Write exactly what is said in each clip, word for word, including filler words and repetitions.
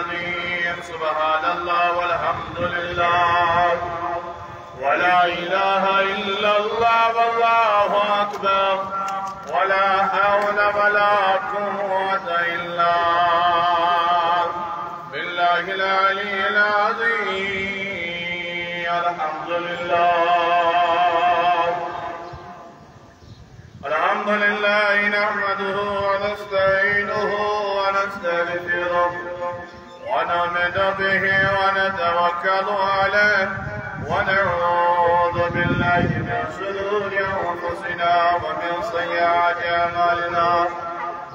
الرحيم. سبحان الله والحمد لله ولا إله إلا الله والله أكبر ولا حول ولا قوة إلا بالله العلي العظيم. الحمد لله. الحمد لله نحمده ونستعينه ونستغفره ونؤمن به ونتوكل عليه ونعوذ بالله من شرور أنفسنا ومن سيئات أعمالنا.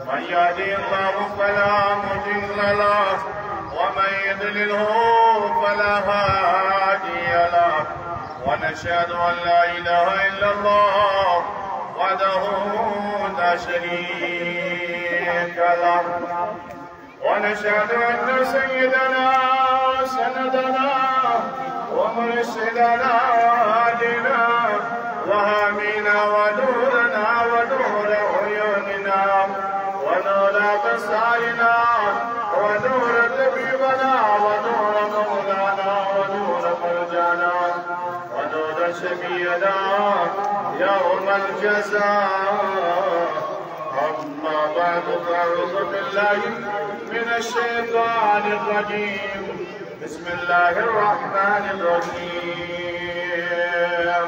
من يهده الله فلا مضل له ومن يضلله فلا هادي له. ونشهد أن لا إله إلا الله وحده لا شريك له. ونشهد أن سيدنا وسندنا ومرشدنا وهادينا وحامينا ونورنا ونور عيوننا ونور أبصارنا ونور طبيبنا ونور مولانا ونور مرجانا ونور شفيعنا يوم الجزاء. أما بعد، فأعوذ بالله من الشيطان الرجيم. بسم الله الرحمن الرحيم.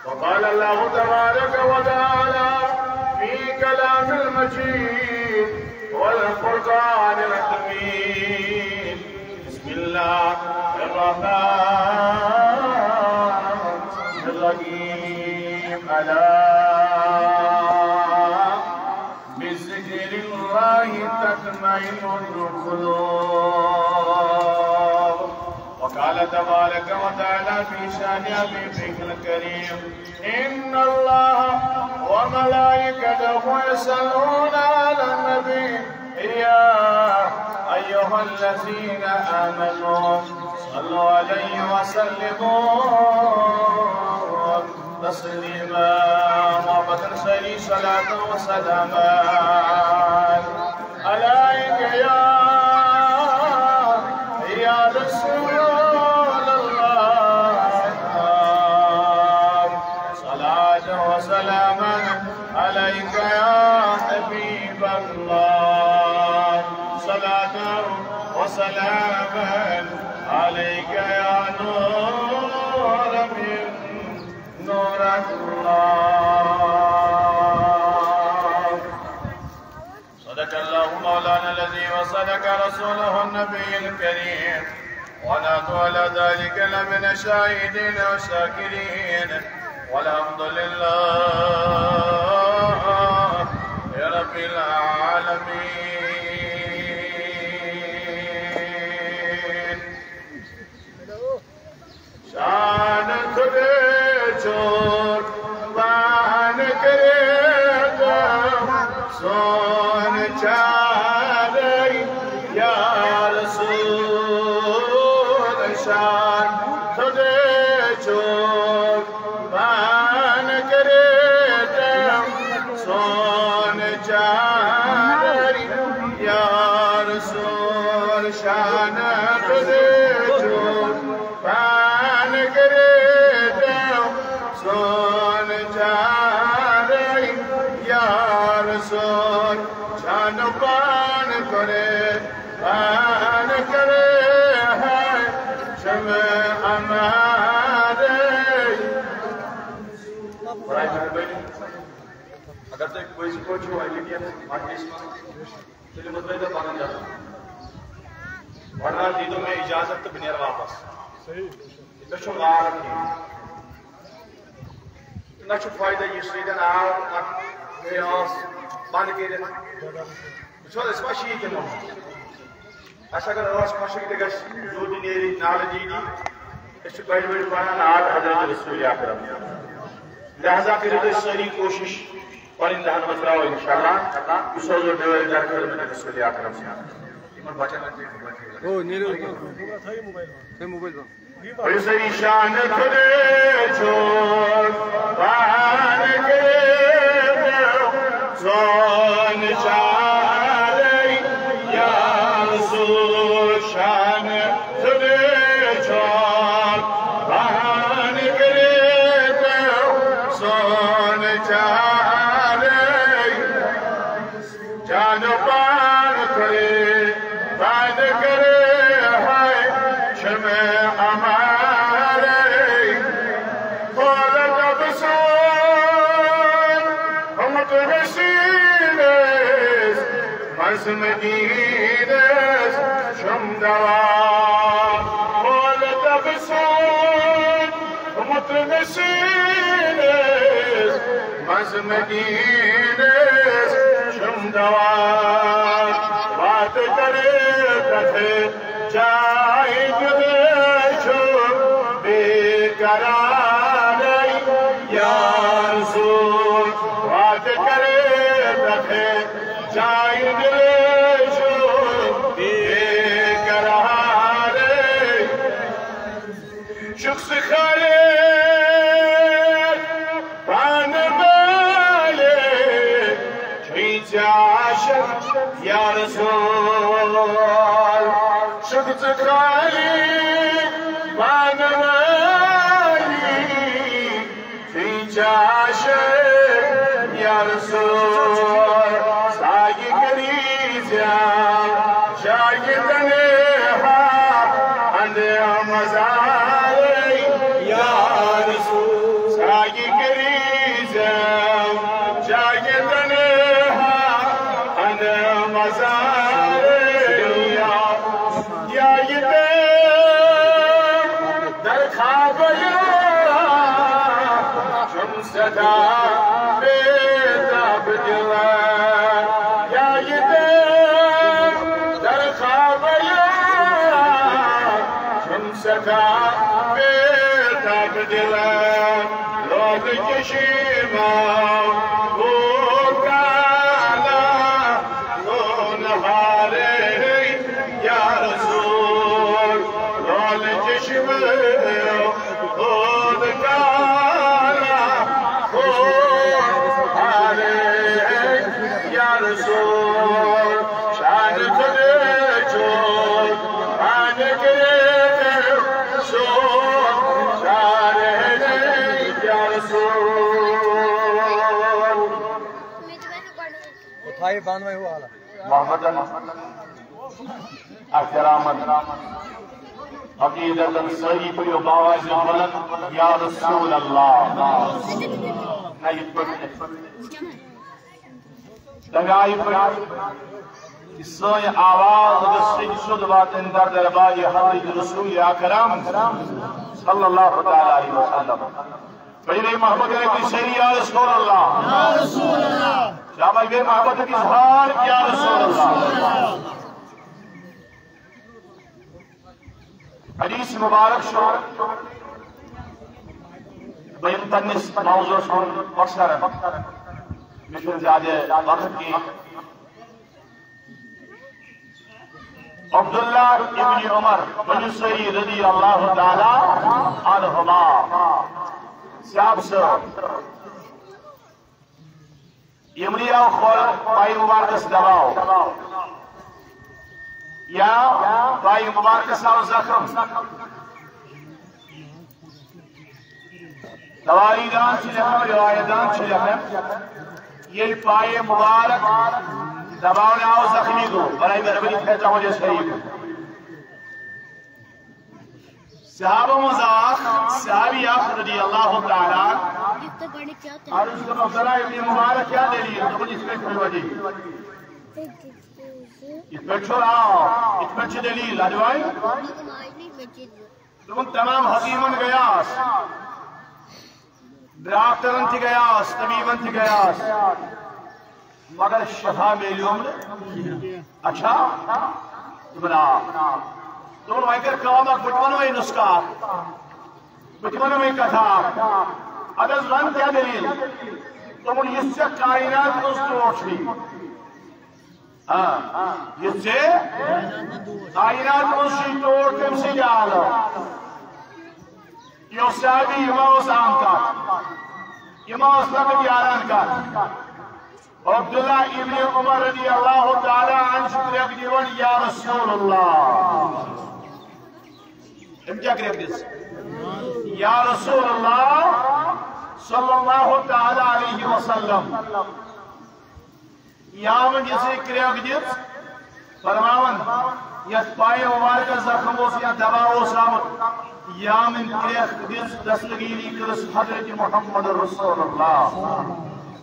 وقال الله تبارك وتعالى في كلام المجيد والفرقان الحميد. بسم الله الرحمن الرحيم. ألا بذكر الله تطمئن القلوب. وقال تبارك وتعالى في شأن حبيبه الكريم: إن الله وملائكته يصلون على النبي، يا أيها الذين آمنوا صلوا عليه وسلموا تسليما. محبة خير صلاة وسلاما عليك يا، يا رسول الله. صلاة وسلاما عليك يا حبيب الله. صلاة وسلاما عليك يا نور من نور الله. صدق الله مولانا الذي وصدق رسوله النبي الكريم، ونحن على ذلك لمن الشاهدين والشاكرين، والحمد لله رب العالمين. شان خدے چھُ پان کریت سون چارے یا رسول۔ شان خدے چھُ پان کریت سون چارے یا رسول۔ شان خدے چھُ پان کریت سون چارے یا رسول۔ شان پان کرے پان کرے ہے شمع ہمارے۔ برائے مہربانی، اگر تُہۍ پٔزۍ پٲٹھۍ چھِو اَمہِ کِنۍ مجلس منٛز، تیٚلہِ مہٕ ترٛٲیِو پَنُن جَزم۔ وۄنۍ حظ دیٖتو مےٚ اِجازت تہٕ بہٕ نیرٕ واپَس۔ مےٚ چھُ وار کھیوٚن۔ نہ چھُ فٲیدٕ، یہِ سۭتۍ آو اَتھ، یہِ ٲس بنٛد کٔرِتھ۔ وٕچھ حظ، أسۍ ما چھِ یہِ تہِ مۄہر؟ اَسہِ اگر ٲس خۄشٕک تہِ گژھِ، دۄد نیرِ، نالہٕ نیرِ، أسۍ چھِ بٔڑۍ بٔڑۍ پَران نعت حضرت رسول اکرم۔ لہذا کٔرِو تُہۍ سٲری کوٗشِش پَنٕنۍ دَہَن منٛز ترٛاوو اِنشاءاللہ۔ یُس حضور ڈٲلۍ در خدمت رسول اکرم۔ یِمَن بَچَن ہُنٛد تہِ۔ او، نیٖرِو۔ تھٲیِو موبایِل بنٛد۔ أسۍ نِشان خدے چھُ پان کریت سون چارے یا رسول۔ شان خدے چھو بان کرے تو سون چارے۔ جان پان کرے بان کرے ہے شم امارے۔ بولت بسون ہمت رسیلس مزم دینس شم دوا۔ بولت بسون ہمت رسیلس مزم دینس شم دوا۔ بات کرے تھے جائے دل شو بے قرار۔ یا رسول بات کرے تھے جائے دل شو بے قرار۔ شخص خالد پان مالے چھوئی چاشن یا رسول۔ شخص خالد پان مالے چھوئی چاشن یا رسول۔ ساگی کری زیان شاگردن ہا اند مزار یا رسول۔ ساگی کری زیان شاگردن ہا اند مزار یا، یا یہ در خواب یا شم صدا بے تاب دل یا یہ در خواب یا شم صدا بے تاب دل۔ لول چشمہ وہ کالا لون ہارے یا رسول۔ لول چشمہ خود کارا خود ہارے یا رسول۔ شان خود چھوڑ آنے کے سو شان یا رسول۔ اٹھائے بانوے ہوا حالا۔ محبتن، احترامن، عقیدتن سٲری پٔرِو باواز بلند، یا رسول اللہ۔ نہ، یِتھ پٲٹھۍ نہٕ۔ تَمہِ آیہِ پٔرِو، یہِ سٲنۍ آواز گٔژھ سیٚدِ سیوٚد واتٕنۍ در دربارِ حضرت رسول اکرم صلی اللہ تعالیٰ علیہ وسلم۔ پٔرِو محبت ربی سیری یا رسول اللہ۔ یا رسول اللہ۔ شاباش، گٔے محبت اظہار یا رسول اللہ۔ حدیث مبارک چھُ، بہٕ یِمہٕ پننِس موضوعس کُن مۄخصرن، مےٚ چھُنہٕ زیادٕ وقت کینٛہہ۔ عبداللہ ابن عمر بن سعید رضی اللہ تعالیٰ عنہما صاحب صٲب، یِمنٕے آو کھۄر پایہِ مُبارکس دباو یا پایہِ مُبارکس آو زخم۔ تواریخ دان چھِ لیکھان، روایت دان چھِ لیکھان، ییٚلہِ پایہِ مُبارک دباونہٕ آو زخمی گوٚو، برائے مہربٲنی کھسہِ توجہ سٲری۔ صحابہ منٛز اکھ، صحابی اکھ رضی اللہ تعالیٰ عنہ، عرض کوٚر، عبداللہ ابن مبارک، کیٛاہ دٔلیٖل؟ دوٚپُن، یِتھ کٔنۍ چھُ وجہ۔ یِتھ پٲٹھۍ چھُ، آ، یِتھ پٲٹھۍ چھِ دٔلیٖل، لَجہِ وایہِ۔ دوٚپُن، تمام حکیٖمن گٔیاس، ڈاکٹرن تہِ گٔیاس، طبیٖبن تہِ گٔیاس، مگر شفا میلیوم نہٕ۔ اچھا؟ دوٚپُن، آ۔ دوٚپُن، وۄنۍ کر کٲم اکھ، بہٕ تہِ وَنہٕ وۄنۍ نُسخہٕ اکھ۔ بہٕ تہِ وَنہٕ وۄنۍ کتھا اکھ۔ اَدٕ حظ وَن کیٛاہ دٔلیٖل؟ دوٚپُن، یُس ژےٚ کائنات منٛز ٹوٹھ چھُے، آ، یُس ژےٚ کائنات منٛز چھُے ٹوٹھ، تٔمۍ سٕے دِ عالم۔ یہِ اوس صحابی، یہِ ما اوس عام کتھ؟ یہِ ما ٲس لۄکٕٹ یاران کتھ؟ عبداللہ ابن عمر رضی اللہ تعالی عنہ چھُ کرٛٮ۪کھ دِوان، یا رسول اللہ۔ أمۍ کیٛاہ کرٛٮ۪کھ دِژ؟ یا رسول اللہ صلی اللہ تعالی علیہ وسلم۔ یامن یُس یہِ کرٛٮ۪کھ دِژ، فرماوان، یتھ پایہِ مبارکس زخم اوس یا دوا اوس آمُت، یامن کرٛٮ۪کھ دِژ، دستگیری کٔرٕس حضرت محمد رسول اللہ۔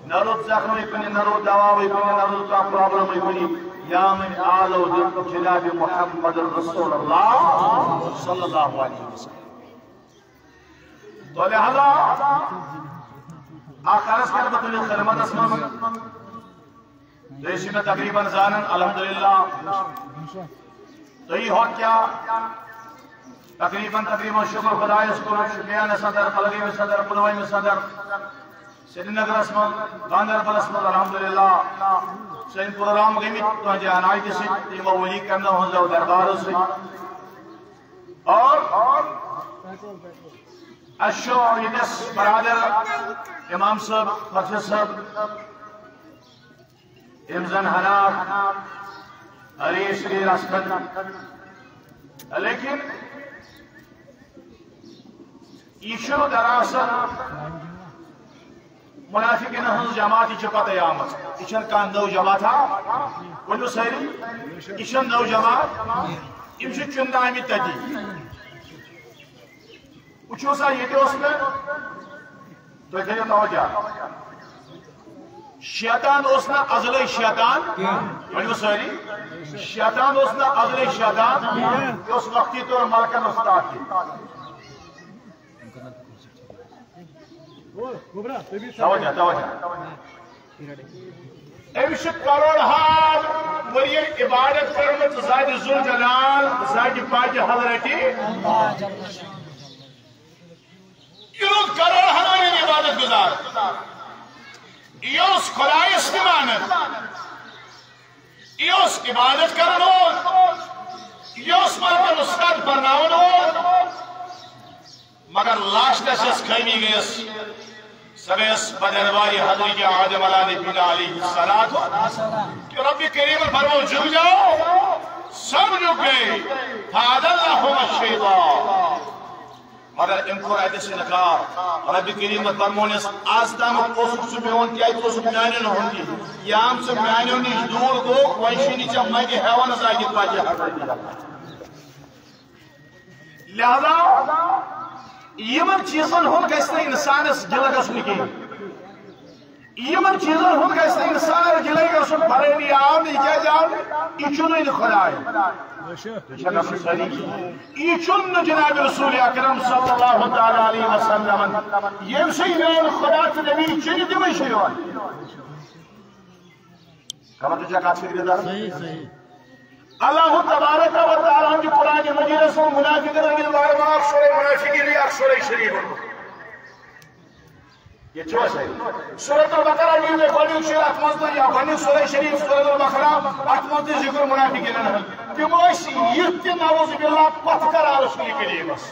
نہ روٗد زخمٕے کُنہِ، نہ روٗد دواوٕے کُنہِ، نہ روٗد کانٛہہ پرابلمٕے کُنہِ، یامن آلو دیُت جناب محمد رسول اللہ صلی اللہ علیہ وسلم۔ تو لہذا اکھ عرض کرٕ بہٕ تُہنٛدِس خدمتس منٛز۔ تُہۍ ٲسِو مےٚ تقریباً زانان، الحمدللہ۔ تُہی ہوت کیٛاہ؟ تقریباً، تقریباً شکر خدایس کُن، شوپیانس اندر، کۄلگٲمِس اندر، پلوٲمِس اندر، سرینگرس منٛز، گاندربلس منٛز، الحمدللہ۔ سٲنۍ پروگرام گٔمٕتۍ تُہنٛدِ عنایتہِ سۭتۍ، تہٕ یِمو ؤلی کرنہٕ ہٕنٛزو دربارو سۭتۍ۔ اور اَسہِ چھُ ییٚتٮ۪س برادر امام صٲب، حافظ صٲب، یِم زن حناف علی شبیر اسکن، لیکن یہِ چھُ دراصل منافقین ہٕنٛز جماعت، یہِ چھِ پتہٕ آمٕژ۔ یہِ چھَنہٕ کانٛہہ نٔو جماعت، ہا؟ ؤنِو سٲری، یہِ چھَنہٕ نٔو جماعت، یِم چھِ چُننہٕ آمٕتۍ تٔتی۔ وٕچھِو سا، ییٚتہِ اوس نہٕ، تُہۍ کٔرِو توجہ، شیطان اوس نہٕ ازلے شیطان، ؤنِو سٲری، شیطان اوس نہٕ ازلے شیطان، یہِ اوس وقتی طور ملکن استاد تہِ۔ توجہ، توجہ۔ أمِس چھِ کروڑ ہا ؤرین عبادت کٔرمٕژ ذاتِ ذوالجلال، ذاتِ پاکِ حضرتِ۔ یہِ روٗد کروڑ ہا ؤرین عبادت گزار۔ یہِ اوس خدایس تہِ مانان۔ یہِ اوس عبادت کرن وول۔ یہِ اوس ملکن استاد بناون وول۔ مگر لاسٹس یۄس خٲمی گٔیَس، سۄ گٔیَس بدرباری حضرت آدم علیٰ نبینا علیہ الصلوۃ۔ کہ رب کریمن فرمو، جھک جاؤ، سب جھک گئے، فأزلہما الشیطان۔ مگر أمۍ کوٚر اَتہِ سُہ انکار۔ رب کریمن فرمونس، آز تامَتھ اوسُکھ ژٕ میون، کیازِ ژٕ اوسُکھ میانٮ۪ن ہُنٛد تہِ۔ یام ژٕ میانیو نِش دوٗر گوٚو، وۄنۍ چھُے نہٕ ژےٚ منگہِ ہٮ۪وان زاگہِ پتہِ۔ لہذا یِمن چیٖزن ہُنٛد گژھِ نہٕ انسانس گِلہٕ گژھُن کینٛہہ۔ یِمن چیٖزن ہُنٛد گژھِ نہٕ انسانس گِلے گژھُن، پرٲنی آو نہٕ، یہِ کیازِ آو نہٕ؟ یہِ چھُنہٕ خداے۔ یہِ چھُنہٕ جناب رسول اکرم صلی اللہ تعالیٰ علیہ وسلم۔ ییٚمہِ سۭتۍ میون خدا تہٕ نبی چھُنہٕ تِمے چھِ یِوان۔ خبر تُہۍ چھا کتھ فکرِ تران؟ صحیح، صحیح۔ اللہ تبارک و تعالیٰ ہن چھُ قرآن مجیدس منٛز منافقن ہٕنٛدِ بارٕ منٛز اکھ سورہ منافقین، اکھ سورہ شریف۔ ییٚتہِ چھُوا صحیح؟ سورۃ البقرہ دِیِو تُہۍ گۄڈٕنیُک شعر، اتھ منٛز تہٕ یا گۄڈٕنیُک سورہ شریف، سورۃ البقرہ، اتھ منٛز تہِ ذکر منافقینن ہُنٛد۔ تِم ٲسۍ یِتھ تہِ نعوذ باللہ پتھ کران رسول کریمس۔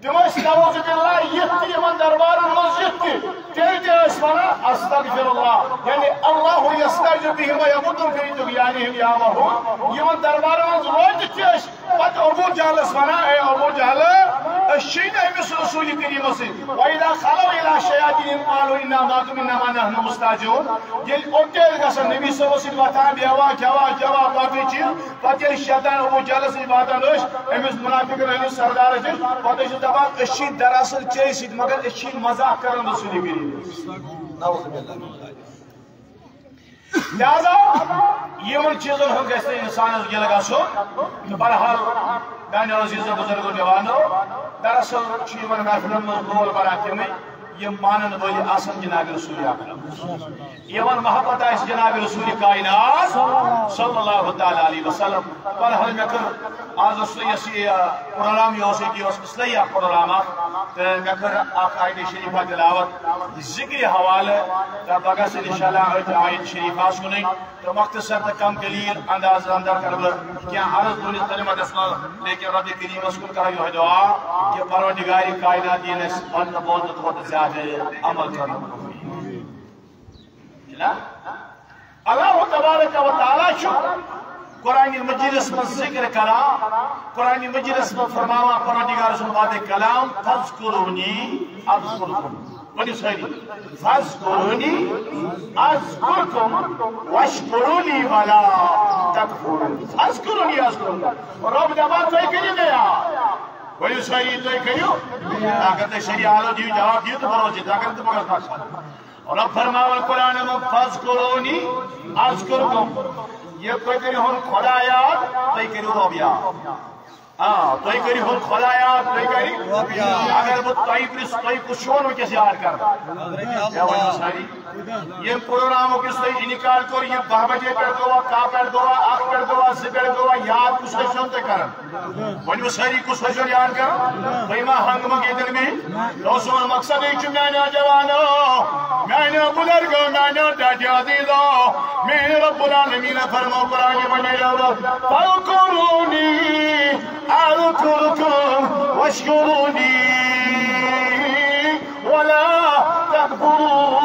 تِم ٲسۍ نعوذ باللہ یِتھ تہِ یِمن دربارن منٛز یِتھ تہِ، تیٚلہِ تہِ ٲسۍ ونان، استغفر اللہ، یعنی اللہ یستہزئ بہم ویمدہم فی طغیانہم یعمہون۔ یِمن دربارن منٛز روزِتھ تہِ ٲسۍ پتہٕ ابو جہلس ونان، اے ابو جہل، أسۍ چھِی نہٕ أمِس رسول کریمس سۭتۍ۔ وَإِذَا خَلَوْا إِلَىٰ شَيَاطِينِهِمْ قَالُوا إِنَّا مَعَكُمْ إِنَّمَا نَحْنُ مُسْتَهْزِئُونَ۔ ییٚلہِ اوٚت ٲسۍ گژھان، نبی صٲبس سۭتۍ وۄتھان، بیٚہوان، کھٮ۪وان، چٮ۪وان، باقٕے چیٖز، پتہٕ ییٚلہِ شیطان ابو جہلس نِش واتان ٲسۍ، أمِس منافقن ہٕنٛدِس سردارس نِش، پتہٕ ٲسِس دپان، أسۍ چھِی دراصل ژےٚ سۭتۍ، مگر أسۍ چھِی مذاق کران رسول کریمس۔ نعوذ باللہ من ذالک۔ لہذا یِمن چیٖزن ہُنٛد گژھِ نہٕ انسانس گِلہٕ گژھُن۔ بہرحال، میانیو عزیزو بزرگو جوانو، دراصل چھُ یِمن محفلن منٛز رول بران تِمے، یِم مانن وٲلۍ آسن جناب رسول اکرم۔ یِمن محبت آسہِ جناب رسول کائنات صلی اللہ تعالیٰ علیہ وسلم۔ بہرحال، مےٚ کٔر آز اوس یۄس یہِ پروگرام یہِ اوس، ییٚتہِ اوس اصلاحی اکھ پروگرام اکھ، تہٕ مےٚ کٔر اکھ آیت شریفہ تلاوت ذکرِ حوالہٕ، تہٕ بہٕ گژھٕ انشاءاللہ أتھۍ آیت شریفس کُنُے۔ تہٕ مختصر تہٕ کم قلیل انداز اندر کرٕ بہٕ کینٛہہ عرض تُہنٛدِس خدمتس منٛز، لیکن رب کریمس کُن کرو یِہوٚے دعا کہ پروردگار کائنات دِیِن اَسہِ پرنہٕ بوزنہٕ کھۄتہٕ زیادٕ عمل کرنُک توفیق۔ اللہ تبارک و تعالیٰ چھُ قرآن مجیدس منٛز ذکر کران، قرآن مجیدس منٛز فرماوان، پروردگار سُنٛد وعدے کلام، "فاذکرونی اذکرکم"۔ ؤنِو سٲری، "فاذکرونی اذکرکم واشکرونی ولا تکفرون"۔ "فاذکرونی اذکرکم"۔ رۄب دپان، "تُہۍ کٔرِو مےٚ یاد۔" ؤنِو سٲری، "تُہۍ کٔرِو۔" اگر تُہۍ سٲری آلو دِیِو، جواب دِیِو تہٕ بہٕ روزٕ یِتھٕ کٔنۍ تہٕ بہٕ گژھٕ نۄقصان۔ رۄب فرماوان قرآن منٛز، "فاذکرونی اذکرکم"۔ یہِ تُہۍ کٔرِو ہُن خدا یاد، تُہۍ کٔرِو رۄب یاد۔ آ، تُہۍ کٔرِو ہُن خدا یاد، تُہۍ کٔرِو۔ اگر بہٕ تۄہہِ پرٛژھ، تُہۍ کُس چھُو وٕنکیٚس یاد کران؟ مےٚ ؤنِو سٲری۔ ییٚمہِ پروگرامُک یُس تۄہہِ انعقاد کوٚر، یہِ باہ بجے پٮ۪ٹھ گوٚوا، کاہ پٮ۪ٹھ گوٚوا، اکھ پٮ۪ٹھ گوٚوا، زٕ پٮ۪ٹھ گوٚوا، یاد کُس ٲسۍ زیو تُہۍ کران؟ ؤنِو سٲری، کُس ٲسۍ زیو یاد کران؟ تُہۍ ما ہنٛگ منٛگ ییٚتٮ۪ن مےٚ؟ دوستو، مقصدٕے چھُ میانیو جوانو، میانیو بُزرگو، میانیو ڈاڈیو عزیزو، میانہِ رب العالمین فرمو قرآن مجیدس منٛز، "فاذکرونی اذکرکم واشکرونی ولا تکفرون۔"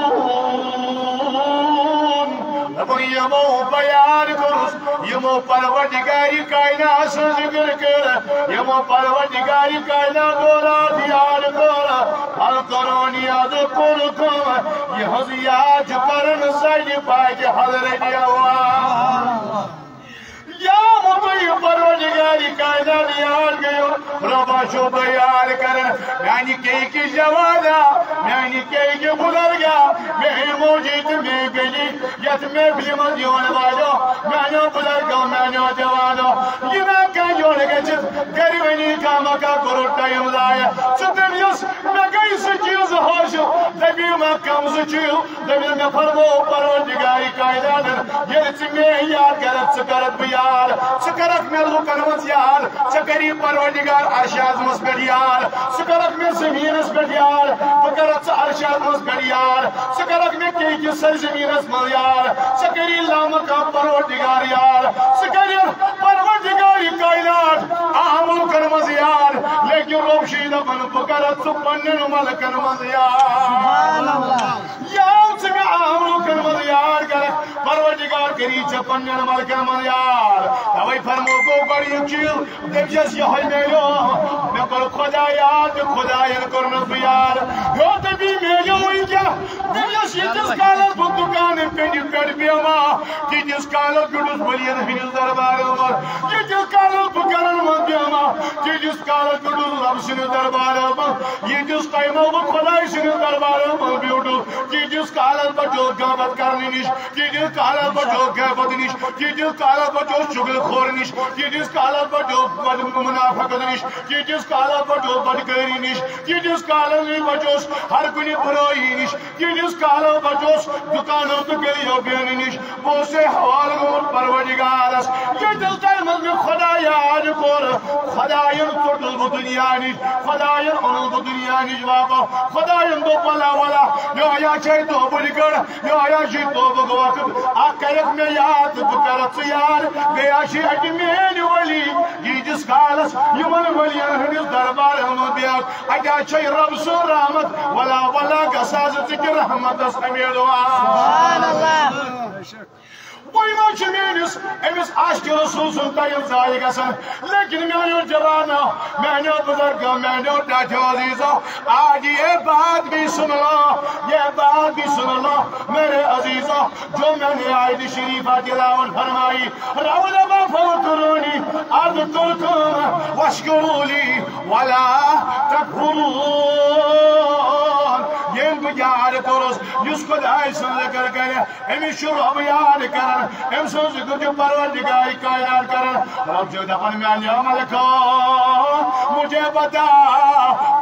دوٚپُن، یِمو بہٕ یاد کوٚرُس، یِمو پروردگارِ کائنات سٕنٛز ذِکِر کٔر، یِمو پروردگارِ کائنات اولاد یاد کوٚر، فاذکرونی اذکرکم، یِہٕنٛز یاد چھُ کران سانہِ پاکہِ حضرتِ اول۔ یا مطیع پروردگارِ کائنات یاد گٔیو، رۄبا چھُو بہٕ یاد کران، میانہِ کیکہِ جوانا، میانہِ کیکہِ بُزرگا، میٲنۍ موجی تہٕ میٲنۍ بیٚنہِ، یتھ محفلہِ منٛز یِوان واجو، میانیو بُزرگو، میانیو جوانو، یہِ نا کانٛہہ یورٕ گٔژھِتھ گرِ ونی کانٛہہ مکا کوٚرُکھ ٹایم ضایع۔ ژٕ دٔپۍ یُس مےٚ گٔے زٕ چیٖز حٲصِل، دٔپِو مےٚ کم زٕ چیٖز؟ دٔپِو مےٚ فرمو پروردگارِ کائناتن، ییٚلہِ ژٕ مےٚ یاد کرکھ، ژٕ کرکھ بہٕ یاد، ژٕ کرکھ مےٚ لُکن منٛز یاد، ژٕ کری پروردگار عرشِ عظمس پٮ۪ٹھ یاد، ژٕ کرکھ مےٚ زٔمیٖنس پٮ۪ٹھ یاد، بہٕ کرکھ ژٕ عرشِ عظمس پٮ۪ٹھ یاد، ژٕ کرکھ مےٚ کیکہِ سرزٔمیٖنس منٛز یاد، ژٕ کری لامقام پروردگار یاد، ژٕ کری پروردگارِ کائنات عام لُکن منٛز یاد، لیکن رۄب چھُے دپان، بہٕ کرکھ ژٕ پننٮ۪ن ملکن منٛز یاد۔ یاد ژٕ مےٚ عام لُکن منٛز یاد کرکھ، پروردگار کری ژےٚ پننٮ۪ن ملکن منٛز یاد۔ توے فرمو گوٚو گۄڈٕنیُک چیٖز، دٔپِس یِہوٚے میلیو، مےٚ کوٚر خدا یاد تہٕ خداین کوٚرنَس بہٕ یاد۔ ہیوٚت تٔمی میلیو وٕنکٮ۪ن۔ دٔپِس ییٖتِس کالس بہٕ دُکانہٕ پٮ۪ٹھِ پٮ۪ٹھ بیٚہمہٕ، تیٖتِس کالس بیوٗٹھُس ؤلین ہٕنٛدِس دربارس منٛز۔ ییٖتِس کالس بہٕ گرن منٛز بیٚہمہٕ، تیٖتِس کالس بیوٗٹھُس رۄب سٕنٛدِس دربارس منٛز۔ ییٖتِس ٹایمس بہٕ خداے سٕنٛدِس دربارس منٛز بیوٗٹھُس، تیٖتِس کالس بچوس غیبت کرنہٕ نِش، تیٖتِس کالس بچوس غیبت نِش، تیٖتِس کالس بچوس چُغل خور نِش، تیٖتِس کالس بچوس بد-، منافقت نِش، تیٖتِس کالس بچوس بدکٲری نِش، تیٖتِس کالس نِش بچوس ہر کُنہِ بُرٲیی نِش، تیٖتِس کالس بچوس دُکانو تہٕ گٔلیو بیٚہنہٕ نِش۔ بہٕ اوسُس حوالہٕ گوٚمُت پروردگارس، ییٚتٮ۪س ٹایمس مےٚ خدا یاد کوٚر، خداین ژوٚٹُس بہٕ دُنیا نِش، خداین اوٚنُس بہٕ دُنیا نِش واپس۔ خداین دوٚپ، ولا ولا، یہویا چھے توبٕچ گٔر، یہویا چھُے توبُک وقت۔ اکھ کرکھ مےٚ یاد تہٕ بہٕ کرکھ ژٕ یاد۔ بیٚیہِ چھِ اَتہِ میٲنۍ ولی، ییٖتِس کالس یِمن ولین ہٕنٛدِس دربارس منٛز بیٚہکھ، اَتہِ چھے رۄب سٕنٛز رحمت۔ ولا ولا گژھا زٕ ژٕ تہِ رحمتس امیدوار۔ وۄنۍ ما چھُ میٲنِس أمِس عاشقِ رسول سُنٛد ٹایم ضایع گژھان؟ لیکن میانیو جوانو، میانیو بزرگو، میانیو ٹاٹھیو عزیزو، آج یہ بات بھی سن لو، یہ بات بھی سن لو میرے عزیزو، جو میں نے آیت شریفہ تلاوت فرمائی، رب دپان فاذکرونی اذکرکم واشکروا لی ولا تکفرون۔ ییٚمۍ بہٕ یاد کوٚرُس، یُس خداے سُنٛد ذکر کرِ، أمِس چھُ رۄب یاد کران، أمۍ سُنٛد ذِکر چھُ پروردگار کائنات کران۔ رۄب چھُ دَپان، میٛانیو ملکو، مجھے بتا،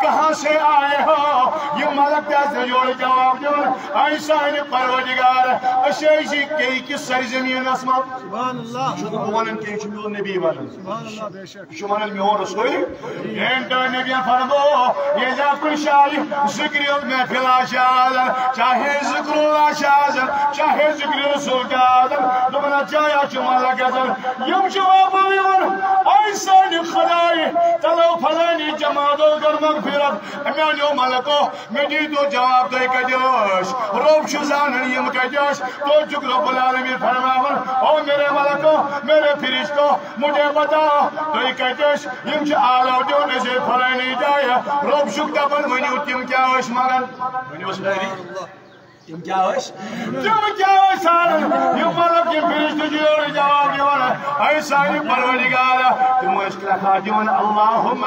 کہاں سے آئے ہو؟ یہِ ملک تہِ آسہِ یورٕ جواب دِوان، اے سانہِ پروردگار، أسۍ ٲسۍ یہِ کیٛاہ أکِس سرزمیٖنَس منٛز۔ سبحان اللہ۔ یہِ چھُنہٕ بہٕ وَنان کینٛہہ، یہِ چھُ میون نبی وَنان۔ سبحان اللہ، بے شک۔ یہِ چھُ وَنان میون رسول۔ ییٚمۍ تۄہہِ نبیَن فرمو، ییٚلہِ اَتھ کُنہِ جایہِ ذِکرِ محفل آسہِ آسان، چاہے ذِکرُ اللہ چھِ آسان، چاہے ذِکرِ رسول چھِ آسان، دوٚپُن، اَتھ جایہِ حظ چھُ ملک گژھان۔ یِم چھِ واپس یِوان، اے سانہِ خدایہِ، تَلو فلٲنی جماعتو کٔرمٕژ پھرت، میانیو ملکو، مےٚ دیٖتو جواب، تُہۍ کتہِ ٲسۍ؟ رۄب چھُ زانان یِم کتہِ ٲسۍ۔ توتہِ چھُکھ رب العالمین فرماوان، او میرے ملکو، میرے فرشتو، مجھے بتاؤ، تُہۍ کتہِ ٲسۍ؟ یِم چھِ آلو دیُن أسۍ فلٲنی جایہِ۔ رۄب چھُکھ دپان، ؤنِو تِم کیٛاہ ٲسۍ منگان؟ ؤنِو سٲری۔ تِم کیٛاہ ٲسۍ؟ تِم کیٛاہ ٲسۍ ژھانڈان؟ یِم مطلب یِم فرشتہٕ چھِ یورٕ جواب دِوان، اے سانہِ پروردگارا، تِم ٲسۍ کرٛٮ۪کھ دِوان، اللہم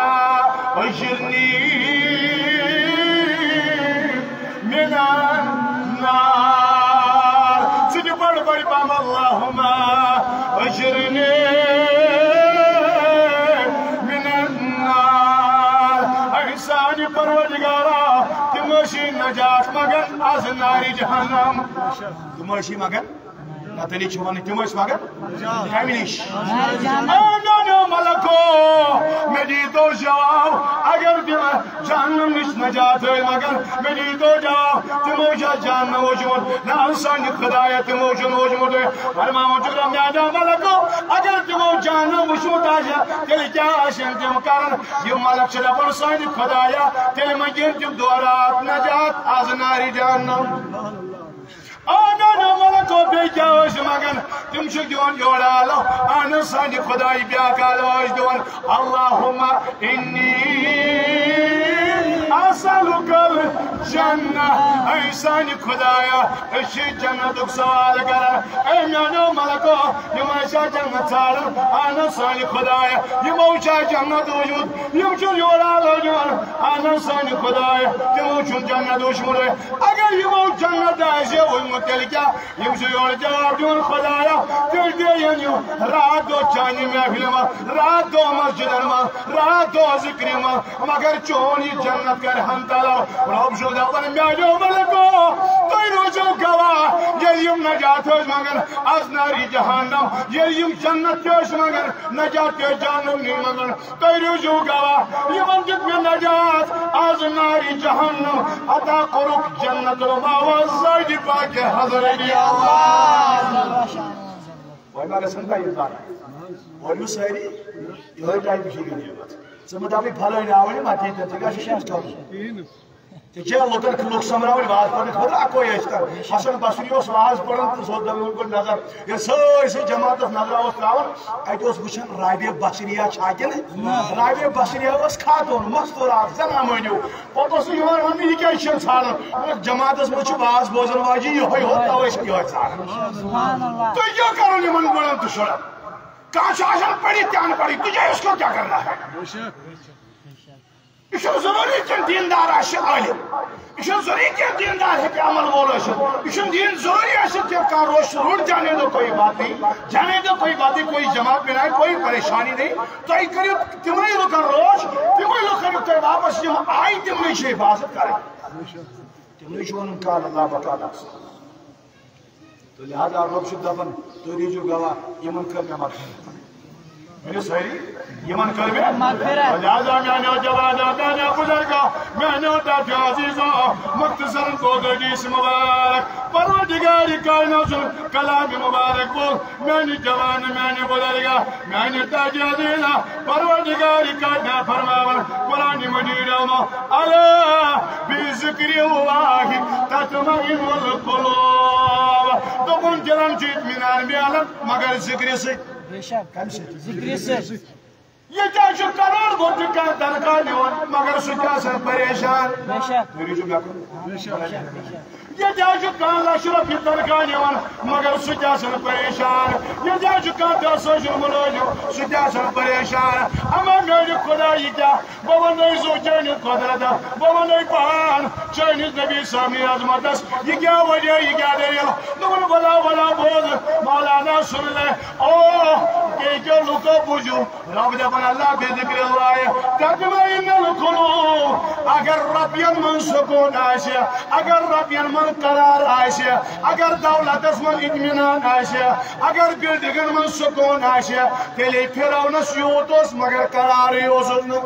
اجرنی من النار۔ ژٕ تہِ پَر بٔڑۍ پَہَم، اللہم اجرنی من النار۔ اے سانہِ پروردگارا، تِم ٲسی نجات منگان از نارِ جہنم۔ تِم ٲسی منگان، نتنی چھِ ونان، تِم ٲسۍ منگان کمہِ نِش؟ اے میانیو ملکو، مےٚ دیٖتو جواب، اگر تِم جہنم نِش نجات ٲسۍ منگان، مےٚ دیٖتو جواب، تِمو چھا جہنم وُچھمُت؟ نہ، سانہِ خدایا، تِمو چھُنہٕ وُچھمُت۔ فرماوان چھُ رب، میانیو ملکو، اگر تِمو جہنم وُچھمُت آسہِ ہا، تیٚلہِ کیٛاہ آسن تِم کران؟ یِم ملک چھِ دپان، سانہِ خدایا، تیٚلہِ منگن تِم دورات نجات از نارِ جہنم۔ آ، میانیو ملکو، بیٚیہِ کیٛاہ ٲسۍ منگان؟ تِم چھِ دِوان یورٕ آلو، اہن حظ، سانہِ خدایہِ بیٛاکھ آلو ٲسۍ دِوان، اللہم انی اسألک الجنہ۔ اے سانہِ خدایا، أسۍ چھِ جنتُک سوال کران۔ اے میانیو ملکو، یِم ٲسۍ جنت ژھانڈان، اہن حظ، سانہِ خدایا، یِمو چھا جنت وُچھمُت؟ یِم چھِ یورٕ آلو دِوان، اہن حظ، سانہِ خدایا، تِمو چھُنہٕ جنت وُچھمُتٕے۔ اگر یِمو جنت آسہِ ہے وُچھمُت، تیٚلہِ کیٛاہ؟ یِم چھِ یورٕ جواب دِوان، خدایا، تیٚلہِ دِیِن یِم راتھ دۄہ چانہِ محفلہِ منٛز، راتھ دۄہ مسجدن منٛز، راتھ دۄہ ذِکرِ منٛز، مگر چون یہِ جنت کرِ ہن تلو۔ رۄب چھُ دپان، میانیو ملکو، تُہۍ روٗزِو گواہ، ییٚلہِ یِم نجات ٲسۍ منگان از نارِ جہنم، ییٚلہِ یِم جنت تہِ ٲسۍ منگان، نجات تہِ ٲسۍ جہنم نِش منگان، تُہۍ روٗزِو گواہ، یِمن دیُت مےٚ نجات از نارِ جہنم، عطا کوٚرُکھ جنت المأویٰ زٲوجہِ پاکہِ حضرت۔ وۄنۍ ما گژھن تۄہہِ یِم پَرٕنۍ؟ وۄنۍ یِم سٲری یِہوٚے ٹایپ چھِ یہِ نعمت۔ ژٕ مہٕ دَپٕے پھلٲنۍ آو نہٕ مَتی تہٕ ژٕ گژھِ شیٖنَس کَرُن۔ ژےٚ چھےٚ لُکَن، لُکھ سۄمبراوٕنۍ واز پَرنہٕ خٲطرٕ اَکوے ٲسۍ تَن۔ حسن بصری اوس واز پَران تہٕ سُہ اوس دَپان، یِمَن کُن نظر۔ ییٚلہِ سٲرسٕے جماعتَس نظرا اوس ترٛاوان، اَتہِ اوس وٕچھان رابعہ بصریہ چھا کِنہٕ؟ رابعہ بصریہ ٲس خاتوٗن، مستوٗرات، زَنان مٔہنیوٗ۔ پتہٕ اوس نہٕ یِوان وننہٕ، یہِ کیٛازِ چھِ ژھانڈان؟ مگر جماعتس منٛز چھِ واز بوزن واجہِ یِہوٚے ہوت، توے چھِ یِہوٚے ژھانڈان۔ سبحان اللہ۔ تُہۍ کیٛاہ کرُن یِمن گُرٮ۪ن تہٕ شُرٮ۪ن؟ کانٛہہ چھُ آسان پٔرِتھ تہِ اَن پَڑھٕے، تُجھے اس کو کیا کرنا ہے؟ یہِ چھُنہٕ ضروٗری کینٛہہ دیٖندار آسہِ عٲلِم۔ یہِ چھُنہٕ ضروٗری کینٛہہ دیٖندار ہیٚکہِ عمل وول ٲسِتھ۔ یہِ چھُنہٕ دیٖن ضروٗری ٲسِتھ کینٛہہ کانٛہہ روش روٗٹ جانے دو کوئی بات نہیں، جانے دو کوئی بات نہیں، کوئی جماعت بنائے، کوئی پریشانی نہیں۔ تُہۍ کٔرِو تِمنٕے لُکن روش، تِمے لُکھ کٔرِو تُہۍ واپس، یِم آیہِ تِمنٕے چھِ حفاظت کرٕنۍ۔ تِمنٕے چھُ وَنُن قال اللہ وقال رسول۔ تہٕ لہذا رۄب چھُ دَپان، تُہۍ روٗزِو گواہ، یِمن کٔر مےٚ مغفرت۔ ؤنِو سٲری، یِمن کٔر مےٚ مغفرت۔ لہذا میٛانیو جوانو، میٛانیو بُزرگو، میٛانیو ٹاٹھیو عزیزو، مختصرن گوٚو حدیث مبارک۔ پروردگار کائنات سُنٛد کلام مبارک گوٚو۔ میانہِ جوان، میانہِ بزرگا، میانہِ تاج عزیزا، پروردگار کائنات فرماوان قرآن مجید منٛز، الا بذکر اللہ تطمئن القلوب۔ دوٚپُن، دِلن چھُ اطمینان میلان مگر ذکرِ سۭتۍ۔ بے شک۔ کمہِ سۭتۍ؟ ذکرِ سۭتۍ۔ ییٚتہِ حظ چھُ کروڑ بوٚد تہِ کانٛہہ تنخواہ نِوان، مگر سُہ تہِ آسان پریشان۔ بے شک۔ تُہۍ روٗزِو مےٚ کُن۔ بے شک۔ ییٚتہِ حظ چھُ کانٛہہ لَچھ رۄپیہِ تنخواہ نِوان، مگر سُہ تہِ آسان پریشان۔ ییٚتہِ حظ چھُ کانٛہہ دَہ ساس مُلٲزِم، سُہ تہِ آسان پریشان۔ اما میٛانہِ خۄدا، یہِ کیٛاہ؟ بہٕ وَنَے زُو چٲنِس قۄدرتَس، بہٕ وَنَے پان چٲنِس نبی سامنے عظمتَس۔ یہِ کیٛاہ وجہ، یہِ کیٛاہ دٔلیٖل؟ دوٚپُن، وَلا، وَلا، بوز، مولانا سُن لے۔ او، کینٛہہ کینٛہہ لُکو بوٗزِو، رب دپان، الا بذکر اللہ تطمئن القلوب۔ اگر رۄپین منٛز سکوٗن آسہِ، اگر رۄپین منٛز قرار آسہِ، اگر دولتس منٛز اطمینان آسہِ، اگر بلڈنگن منٛز سکوٗن آسہِ، تیٚلے فرعونس یوٗت اوس مگر قرارٕے اوسُس نہٕ۔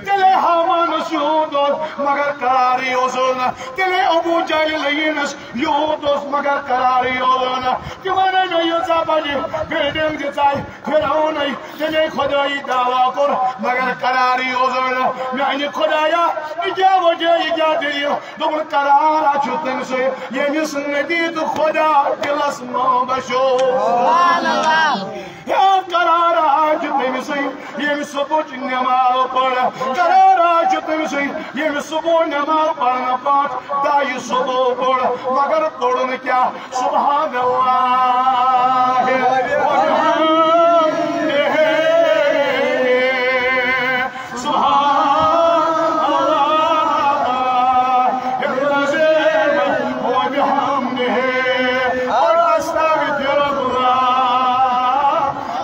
تیٚلے ہامانس یوٗت اوس مگر قرارٕے اوسُس نہٕ۔ تیٚلے ابو جہل لعینس یوٗت اوس مگر قرارٕے اوسُس نہٕ۔ تِمن ہے مےٚ ییٖژاہ بجہِ بلڈنگ دِژاے، فرعون تٔمۍ خۄدٲیی دعوا کوٚر، مگر قرارٕے اوس نہٕ۔ میانہِ خۄدایا، یہِ کیٛاہ وجہ، یہِ کیٛاہ دٔلیٖل؟ دوٚپُن، قرار ہا چھُ تٔمۍ سٕے، ییٚمِس نبی تہٕ خۄدا دِلس منٛز بسیو۔ سبحان اللہ۔ ہے، قرار ہا چھُ تٔمۍ سٕے، ییٚمہِ صبحٕچ نٮ۪ماز پٔر۔ قرار ہا چھُ تٔمۍ سٕے، ییٚمہِ صبح نٮ۪ماز پرنہٕ پتھ دَہہِ صبح پوٚر، مگر پوٚر نہٕ کیٛاہ؟ سبحان اللہ و بحمدہ۔ سبحان اللہ العظیم و بحمدہ۔ استغفر اللہ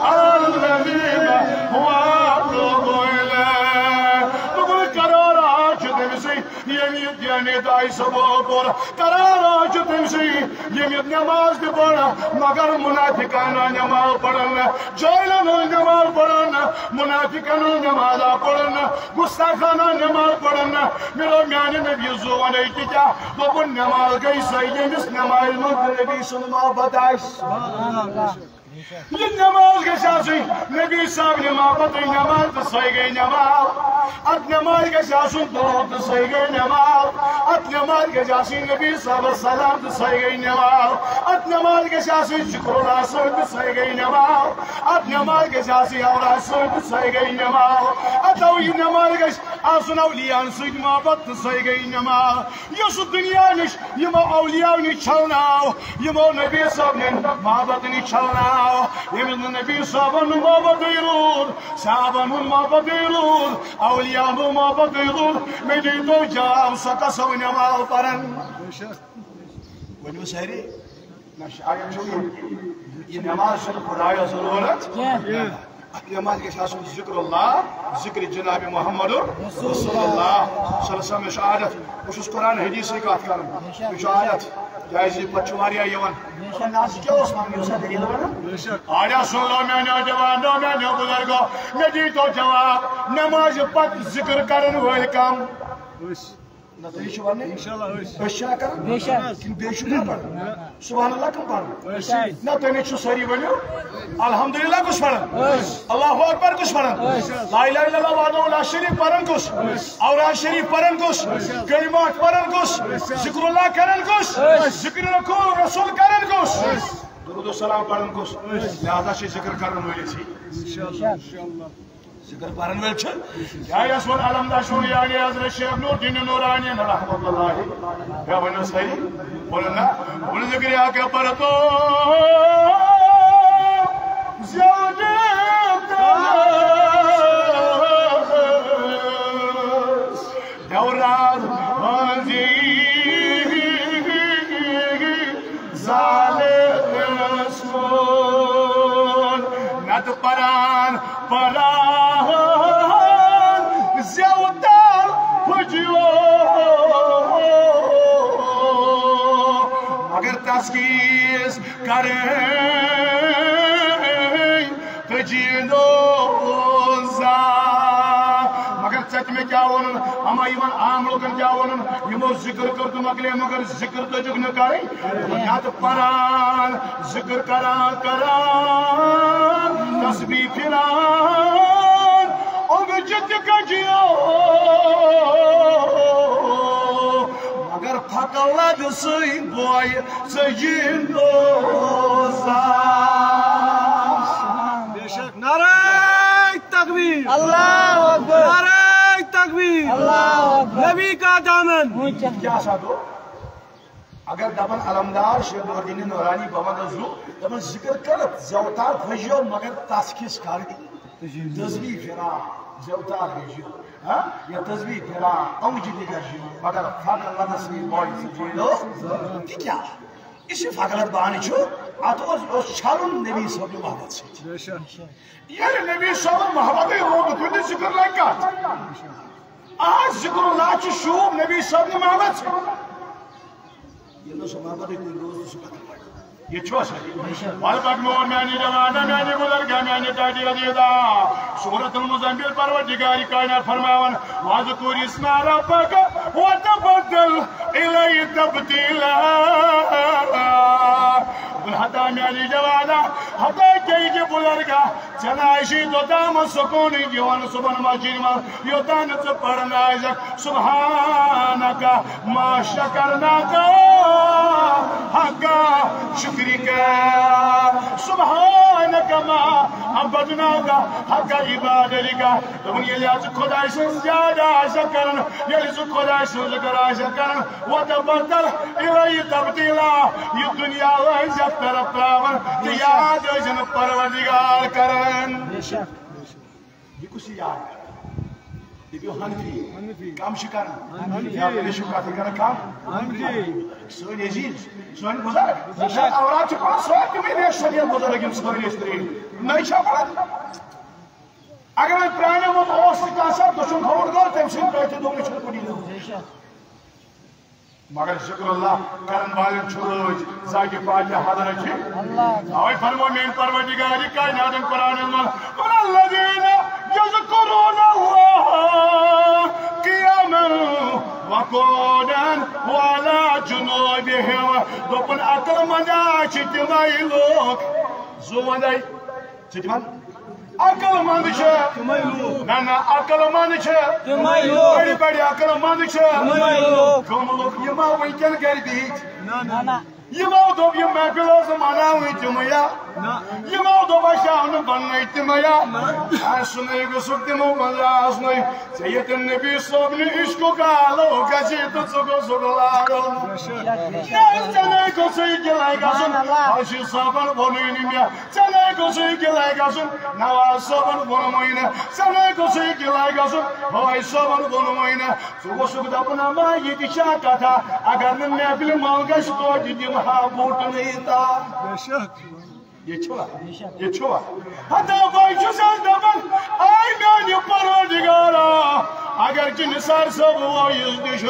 العظیم و اتوب الیہ۔ دوٚپُن، قرار ہا چھُ تٔمۍ سٕے، ییٚمہِ، ییٚمہِ دَہہِ صبح پوٚر۔ قرار ہا چھُ تٔمۍ سٕے، ییٚمہِ نٮ۪ماز تہِ پٔر، مگر منافقانہ نٮ۪ماز پٔرٕن نہٕ، جٲہلن ہٕنٛز نٮ۪ماز پٔرٕن نہٕ، منافقن ہٕنٛز نٮ۪ماز آ پٔرٕن نہٕ، گستاخانہ نٮ۪ماز پٔرٕن نہٕ۔ مےٚ دوٚپ، میانہِ نبی زُوَن، یہِ تہِ کیٛاہ؟ دوٚپُن، نٮ۪ماز گٔے سۄے، ییٚمِس نٮ۪مازِ منٛز نبی سُنٛد محبت آسہِ۔ یہِ نٮ۪ماز گژھِ آسٕنۍ نبی صٲبنہِ محبتٕچ نٮ۪ماز، تہٕ سۄے گٔے نٮ۪ماز۔ اتھ نٮ۪مازِ گژھِ آسُن درود، تہٕ سۄے گٔے نٮ۪ماز۔ اتھ نٮ۪مازِ گژھِ آسٕنۍ نبی صٲبس سلام، تہٕ سۄے گٔے نٮ۪ماز۔ اتھ نٮ۪مازِ گژھِ آسٕنۍ ذکر اللہ سۭتۍ، تہٕ سۄے گٔے نٮ۪ماز۔ اتھ نٮ۪مازِ گژھِ آسٕنۍ اوراد سۭتۍ، تہٕ سۄے گٔے نٮ۪ماز۔ اتھ او-، یہِ نٮ۪مازِ گژھِ آسُن اولیاہن سۭتۍ محبت، تہٕ سۄے گٔے نٮ۪ماز۔ یُس دُنیا نِش یِمو اولیاو نِش چھلناو، یِمو نبی صٲبنہِ محبت نِش چھلناو، ییٚمِس نہٕ نبی صٲبن ہُنٛد محبتٕے روٗد، صحابن ہُنٛد محبتٕے روٗد، اولیاہن ہُنٛد محبتٕے روٗد، مےٚ دیٖتو جواب، سۄ کۄس نٮ۪ماز پرن؟ ؤنِو سٲری۔ نہ، شاید چھُ یہِ، یہِ نٮ۪ماز چھَنہٕ خۄدایَس ضروٗرت۔ کینٛہہ۔ اَتھ نٮ۪مازِ گژھِ آسُن ذِکر اللہ، ذِکرِ جناب محمد رسول اللہ صلی اللہ علیہ وسلم۔ یہِ چھُ عادت۔ بہٕ چھُس قرآن حدیثٕے کَتھ کَران۔ یہِ چھُ عادت۔ کیٛازِ پَتہٕ چھُ واریاہ یِوان۔ نہ، اَز کیٛاہ اوس وَنُن؟ یہِ اوس اَتھ دٔلیٖل وَنان۔ آریا سُن لو میٛانیو جوانو، میٛانیو بُزرگو، مےٚ دیٖتو جواب، نٮ۪مازِ پَتہٕ ذِکر کَرَن وٲلۍ کَم؟ نہ، تُہۍ چھِو وَنان۔ انشاءاللہ أسۍ۔ أسۍ چھا کران؟ بے شک۔ کِنہٕ بیٚیہِ چھُ کانٛہہ پَران؟ سبحان اللہ کٕم پَران؟ أسۍ۔ نہ، تُہۍ نَے چھِو سٲری ؤنِو۔ الحمدللہ کُس پَران؟ أسۍ۔ اللہ اکبر کُس پَران؟ أسۍ۔ لا الہ الا اللہ وحدہ لا شریک پَران کُس؟ أسۍ۔ اوراد شریف پَران کُس؟ أسۍ۔ کلمات پَران کُس؟ أسۍ۔ ذکر اللہ کران کُس؟ أسۍ۔ ذکر رکوع رسول کران کُس؟ أسۍ۔ درود و سلام پَران کُس؟ أسۍ۔ لہذا چھِ ذکر کران وٲلۍ أسی۔ انشاءاللہ، انشاءاللہ۔ ذکر پرن وٲلۍ چھِ۔ یا یس ووٚن علم دشوٗر، یعنی حضرت شیخ نور الدین نورانی رحمۃ اللہ۔ یا ؤنِو سٲری، ووٚن نہ، ووٚن ذکر یا کیا پرتو زیادٕ دوران ہٲنزی زالس کُن، نتہٕ پران پران زیوتار پھُٹیو، مگر تسکیٖس کرٕنۍ تہٕ جیٖنو زا۔ مگر ژےٚ تہِ مےٚ کیٛاہ ووٚنُن؟ اما یِمن عام لوٗکن کیٛاہ ووٚنُن؟ یِمو ذِکر کٔر تہٕ مۄکلے، مگر ذِکر تہِ دیُت نہٕ کرٕنۍ۔ نتہٕ پران، ذِکر کران کران، تسبیح پھران، اوٚنٛگجہِ تہِ کجیو۔ مگر پھکہٕ لد سٕے بویہِ ژٕ یہِ نوزا۔ بے شک۔ نعرہ تکبیر۔ اللہ اکبر۔ نعرہ تکبیر۔ اللہ اکبر۔ نبی کا دامن۔ کیٛاہ سا گوٚو؟ اگر دپن علمدار شیخ نور الدین نورانی بابا گژھو، دپن ذِکر کٔرِتھ زیوتار پھٔجیو، مگر تس کِس کرٕنۍ؟ تسبیح پھران زیوتار گژھیو، ہاں؟ یا تسبیح پھران اوٚنٛگجہِ تہِ گژھیو، مگر پھکہٕ لدس سٕے بویہِ ژٕ جیٖنو۔ تہِ کیٛاہ؟ یُس یہِ پھکہٕ لد بانہٕ چھُ، اتھ اوس، اوس چھلُن نبی صٲبنہِ محبت سۭتۍ۔ ییٚلہِ نبی صٲبُن محبتٕے روٗد نہٕ کُنہِ، ذِکر لگہِ کتھ؟ آ، ذِکر اللہ چھُ شوٗب نبی صٲبنہِ محبت سۭتۍ۔ ییٚلہِ نہٕ سُہ محبتٕے کُنہِ روٗد، تہٕ سُہ کتھ لگہِ؟ یہِ چھُ اَسہِ۔ ول پکھ میون میانہِ جوانہ، میانہِ بُزرگہ، میانہِ ٹاٹی عزیزہ۔ سورۃ المزمل، پروردگار کائنات فرماوان، "واذکر اسم ربک وتبتل الیہ تبتیلا۔" ہتا میانہِ جوانا، ہتا کیٚنٛہہ بُزرگا، ژےٚ نہ آسی توٚتام سکوٗنٕے دِوان صُبحن مسجدِ منٛز، یوٚتام نہٕ ژٕ پرناوکھ سبحانک ما شکرناک حق شکرک، سبحانک ما عبدناک حق عبادتک۔ دوٚپُن، ییٚلہِ ژٕ خۄداے سٕنٛز یاد آسکھ کران، ییٚلہِ ژٕ خۄداے سٕنٛز ذِکر آسکھ کران، وتبتل الیہ تبتیلا، یہِ دُنیا ٲسۍ یتھ طرف تراوان تہٕ یاد ٲسۍ نہٕ پروردگار کران۔ بے شک۔ یہِ کُس چھُ یاد کران؟ یہِ پیوٚو حنفی۔ حنفی۔ کم چھِ کران؟ حنفی۔ یا تیٚلہِ چھُ کتھ کران کم؟ حنفی۔ سٲنۍ عزیز، سٲنۍ بُزرگ، بے شک۔ اولاد چھِ پران سٲنۍ تِمے ریش سفید بُزرگ یِم سٲنۍ ٲسۍ ترٛیٚیہِ۔ نٔے چھا پران؟ اگر وۄنۍ پرٛانیومُت اوس تہِ کانٛہہ سا دٔچھُن کھووُر گوٚو، تٔمۍ سٕنٛدۍ پٲٹھۍ تہِ دوٚپُن چھُنہٕ کُنی۔ مگر ذکر اللہ کرن والٮ۪ن چھُ رٲچھ ذاکہِ پاکہِ حضرت چھِ۔ اللہ۔ اوے فرمو میٲنۍ پروردگار کائناتن قرآنس منٛز، "الذین یذکرون اللہ قیاما وقعودا وعلی جنوبہم"۔ دوٚپُن، عقل مند چھِ تِمے لوٗکھ، زُو وندے۔ چھِ تِمن؟ عقل مند چھِ۔ تِمے لوٗکھ۔ نہ، نہ، عقل مند چھِ۔ تِمے لوٗکھ۔ بڑِ بڑِ عقل مند چھِ۔ تِمے لوٗکھ۔ کٕم لوٗکھ؟ یِم آو وٕنکیٚن گرِ بِہِتھ۔ نہ، نہ۔ نہ، نہ۔ یِمو دوٚپ، یہِ محفل ٲس مناوٕنۍ تِمے یا؟ نہ۔ یِمو دوٚپ، اَسہِ آو نہٕ بننَے تِمے یا؟ نہ۔ اَسہِ سُنے گوٚژھُکھ تِمو منٛز آسنُے۔ ژےٚ ییٚتٮ۪ن نبی صٲب نہِ عشقُک آلو گژھِ تہٕ ژٕ گوٚژھُکھ لاگُن۔ بے شک۔ نہ، ژےٚ نے گوٚژھُے گِلَے گژھُن۔ سبحان اللہ۔ حاجی صٲبن ووٚنُے نہٕ مےٚ۔ ژےٚ نے گوٚژھُے گِلَے گژھُن، نواز صٲبن ووٚنمُے نہٕ، ژےٚ نے گوٚژھُے گِلَے گژھُن، بھٲے صٲبن ووٚنمُے نہٕ۔ ژٕ گوٚژھُکھ دَپُن، اما یہِ تہِ چھا کتھا، اگر نہٕ محفلہِ منٛز گژھِ توتہِ دِمہٕ ہا بوٗٹہٕ نٕے تام۔ بے شک۔ یہِ چھُوا؟ یہِ چھُوا؟ ہتا بھائی چھُس حظ دَپان، اے میانہِ پروردگارا، اگر چہِ نثار صٲب وٲعظ تہِ چھُ،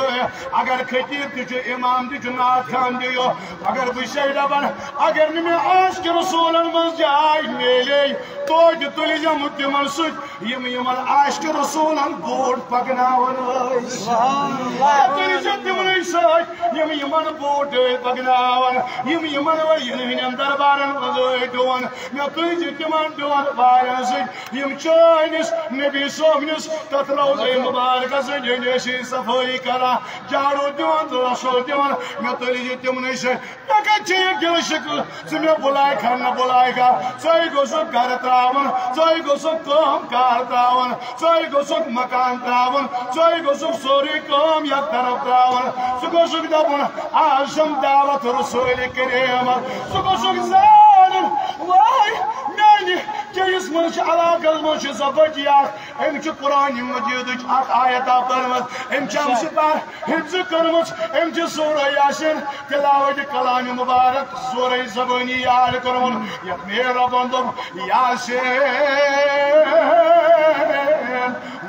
اگر خطیب تہِ چھُ، امام تہِ چھُ، نعت خوان تہِ چھُ، اگر بہٕ چھُسے دَپان، اگر نہٕ مےٚ عاشقِ رسوٗلن منٛز جاے میلے، توتہِ تُلۍ زٮ۪م تِمن سۭتۍ، یِم یِمن عاشقِ رسوٗلن بوٗٹھ پکناوان ٲسۍ۔ سبحان اللہ۔ مےٚ تُلۍ زٮ۪م تِمنٕے سۭتۍ، یِم یِمن بوٗٹھ ٲسۍ پکناوان، یِم یِمن ؤرین ہٕنٛدٮ۪ن دربارن منٛز ٲسۍ ڈُوان۔ مےٚ تُلۍ زٮ۪م تِمن ڈُوان والٮ۪ن سۭتۍ، یِم چٲنِس نبی صٲبنِس تتھ روضے مبارکس أنٛدۍ أنٛدۍ ٲسۍ صفٲیی کران، جاڑو دِوان تہٕ رسو دِوان۔ مےٚ تُلۍ زٮ۪م تِمنٕے سۭتۍ۔ مےٚ کتہِ چھِ یہِ گِلہٕ شِکوٕ؟ ژٕ مےٚ بُلایکھا نہ بُلایکھا، ژٕے گوٚژھُکھ گرٕ ترٛاوُن، ژٕے گوٚژھُکھ کٲم کار ترٛاوُن، ژٕے گوٚژھُکھ مکان ترٛاوُن، ژٕے گوٚژھُکھ سورُے کٲم یتھ طرف ترٛاوُن۔ ژٕ گوٚژھُکھ دپُن، آز چھم دعوت رسول کریم، ژٕ گوٚژھُکھ زانُن، واے میانہِ کیس منٛز چھِ علاقس منٛز چھِ زبردی اکھ، أمۍ چھِ قرآن مجیدٕچ اکھ آیتا پٔرمٕژ، أمۍ چھِ أمۍ سٕے پار حفظ کٔرمٕژ، أمۍ چھِ سورہ یاسین تلاوت کلام مبارک سورہ زبانی یاد کٔرمٕژ، یتھ مےٚ ربن دوٚپ، یاسین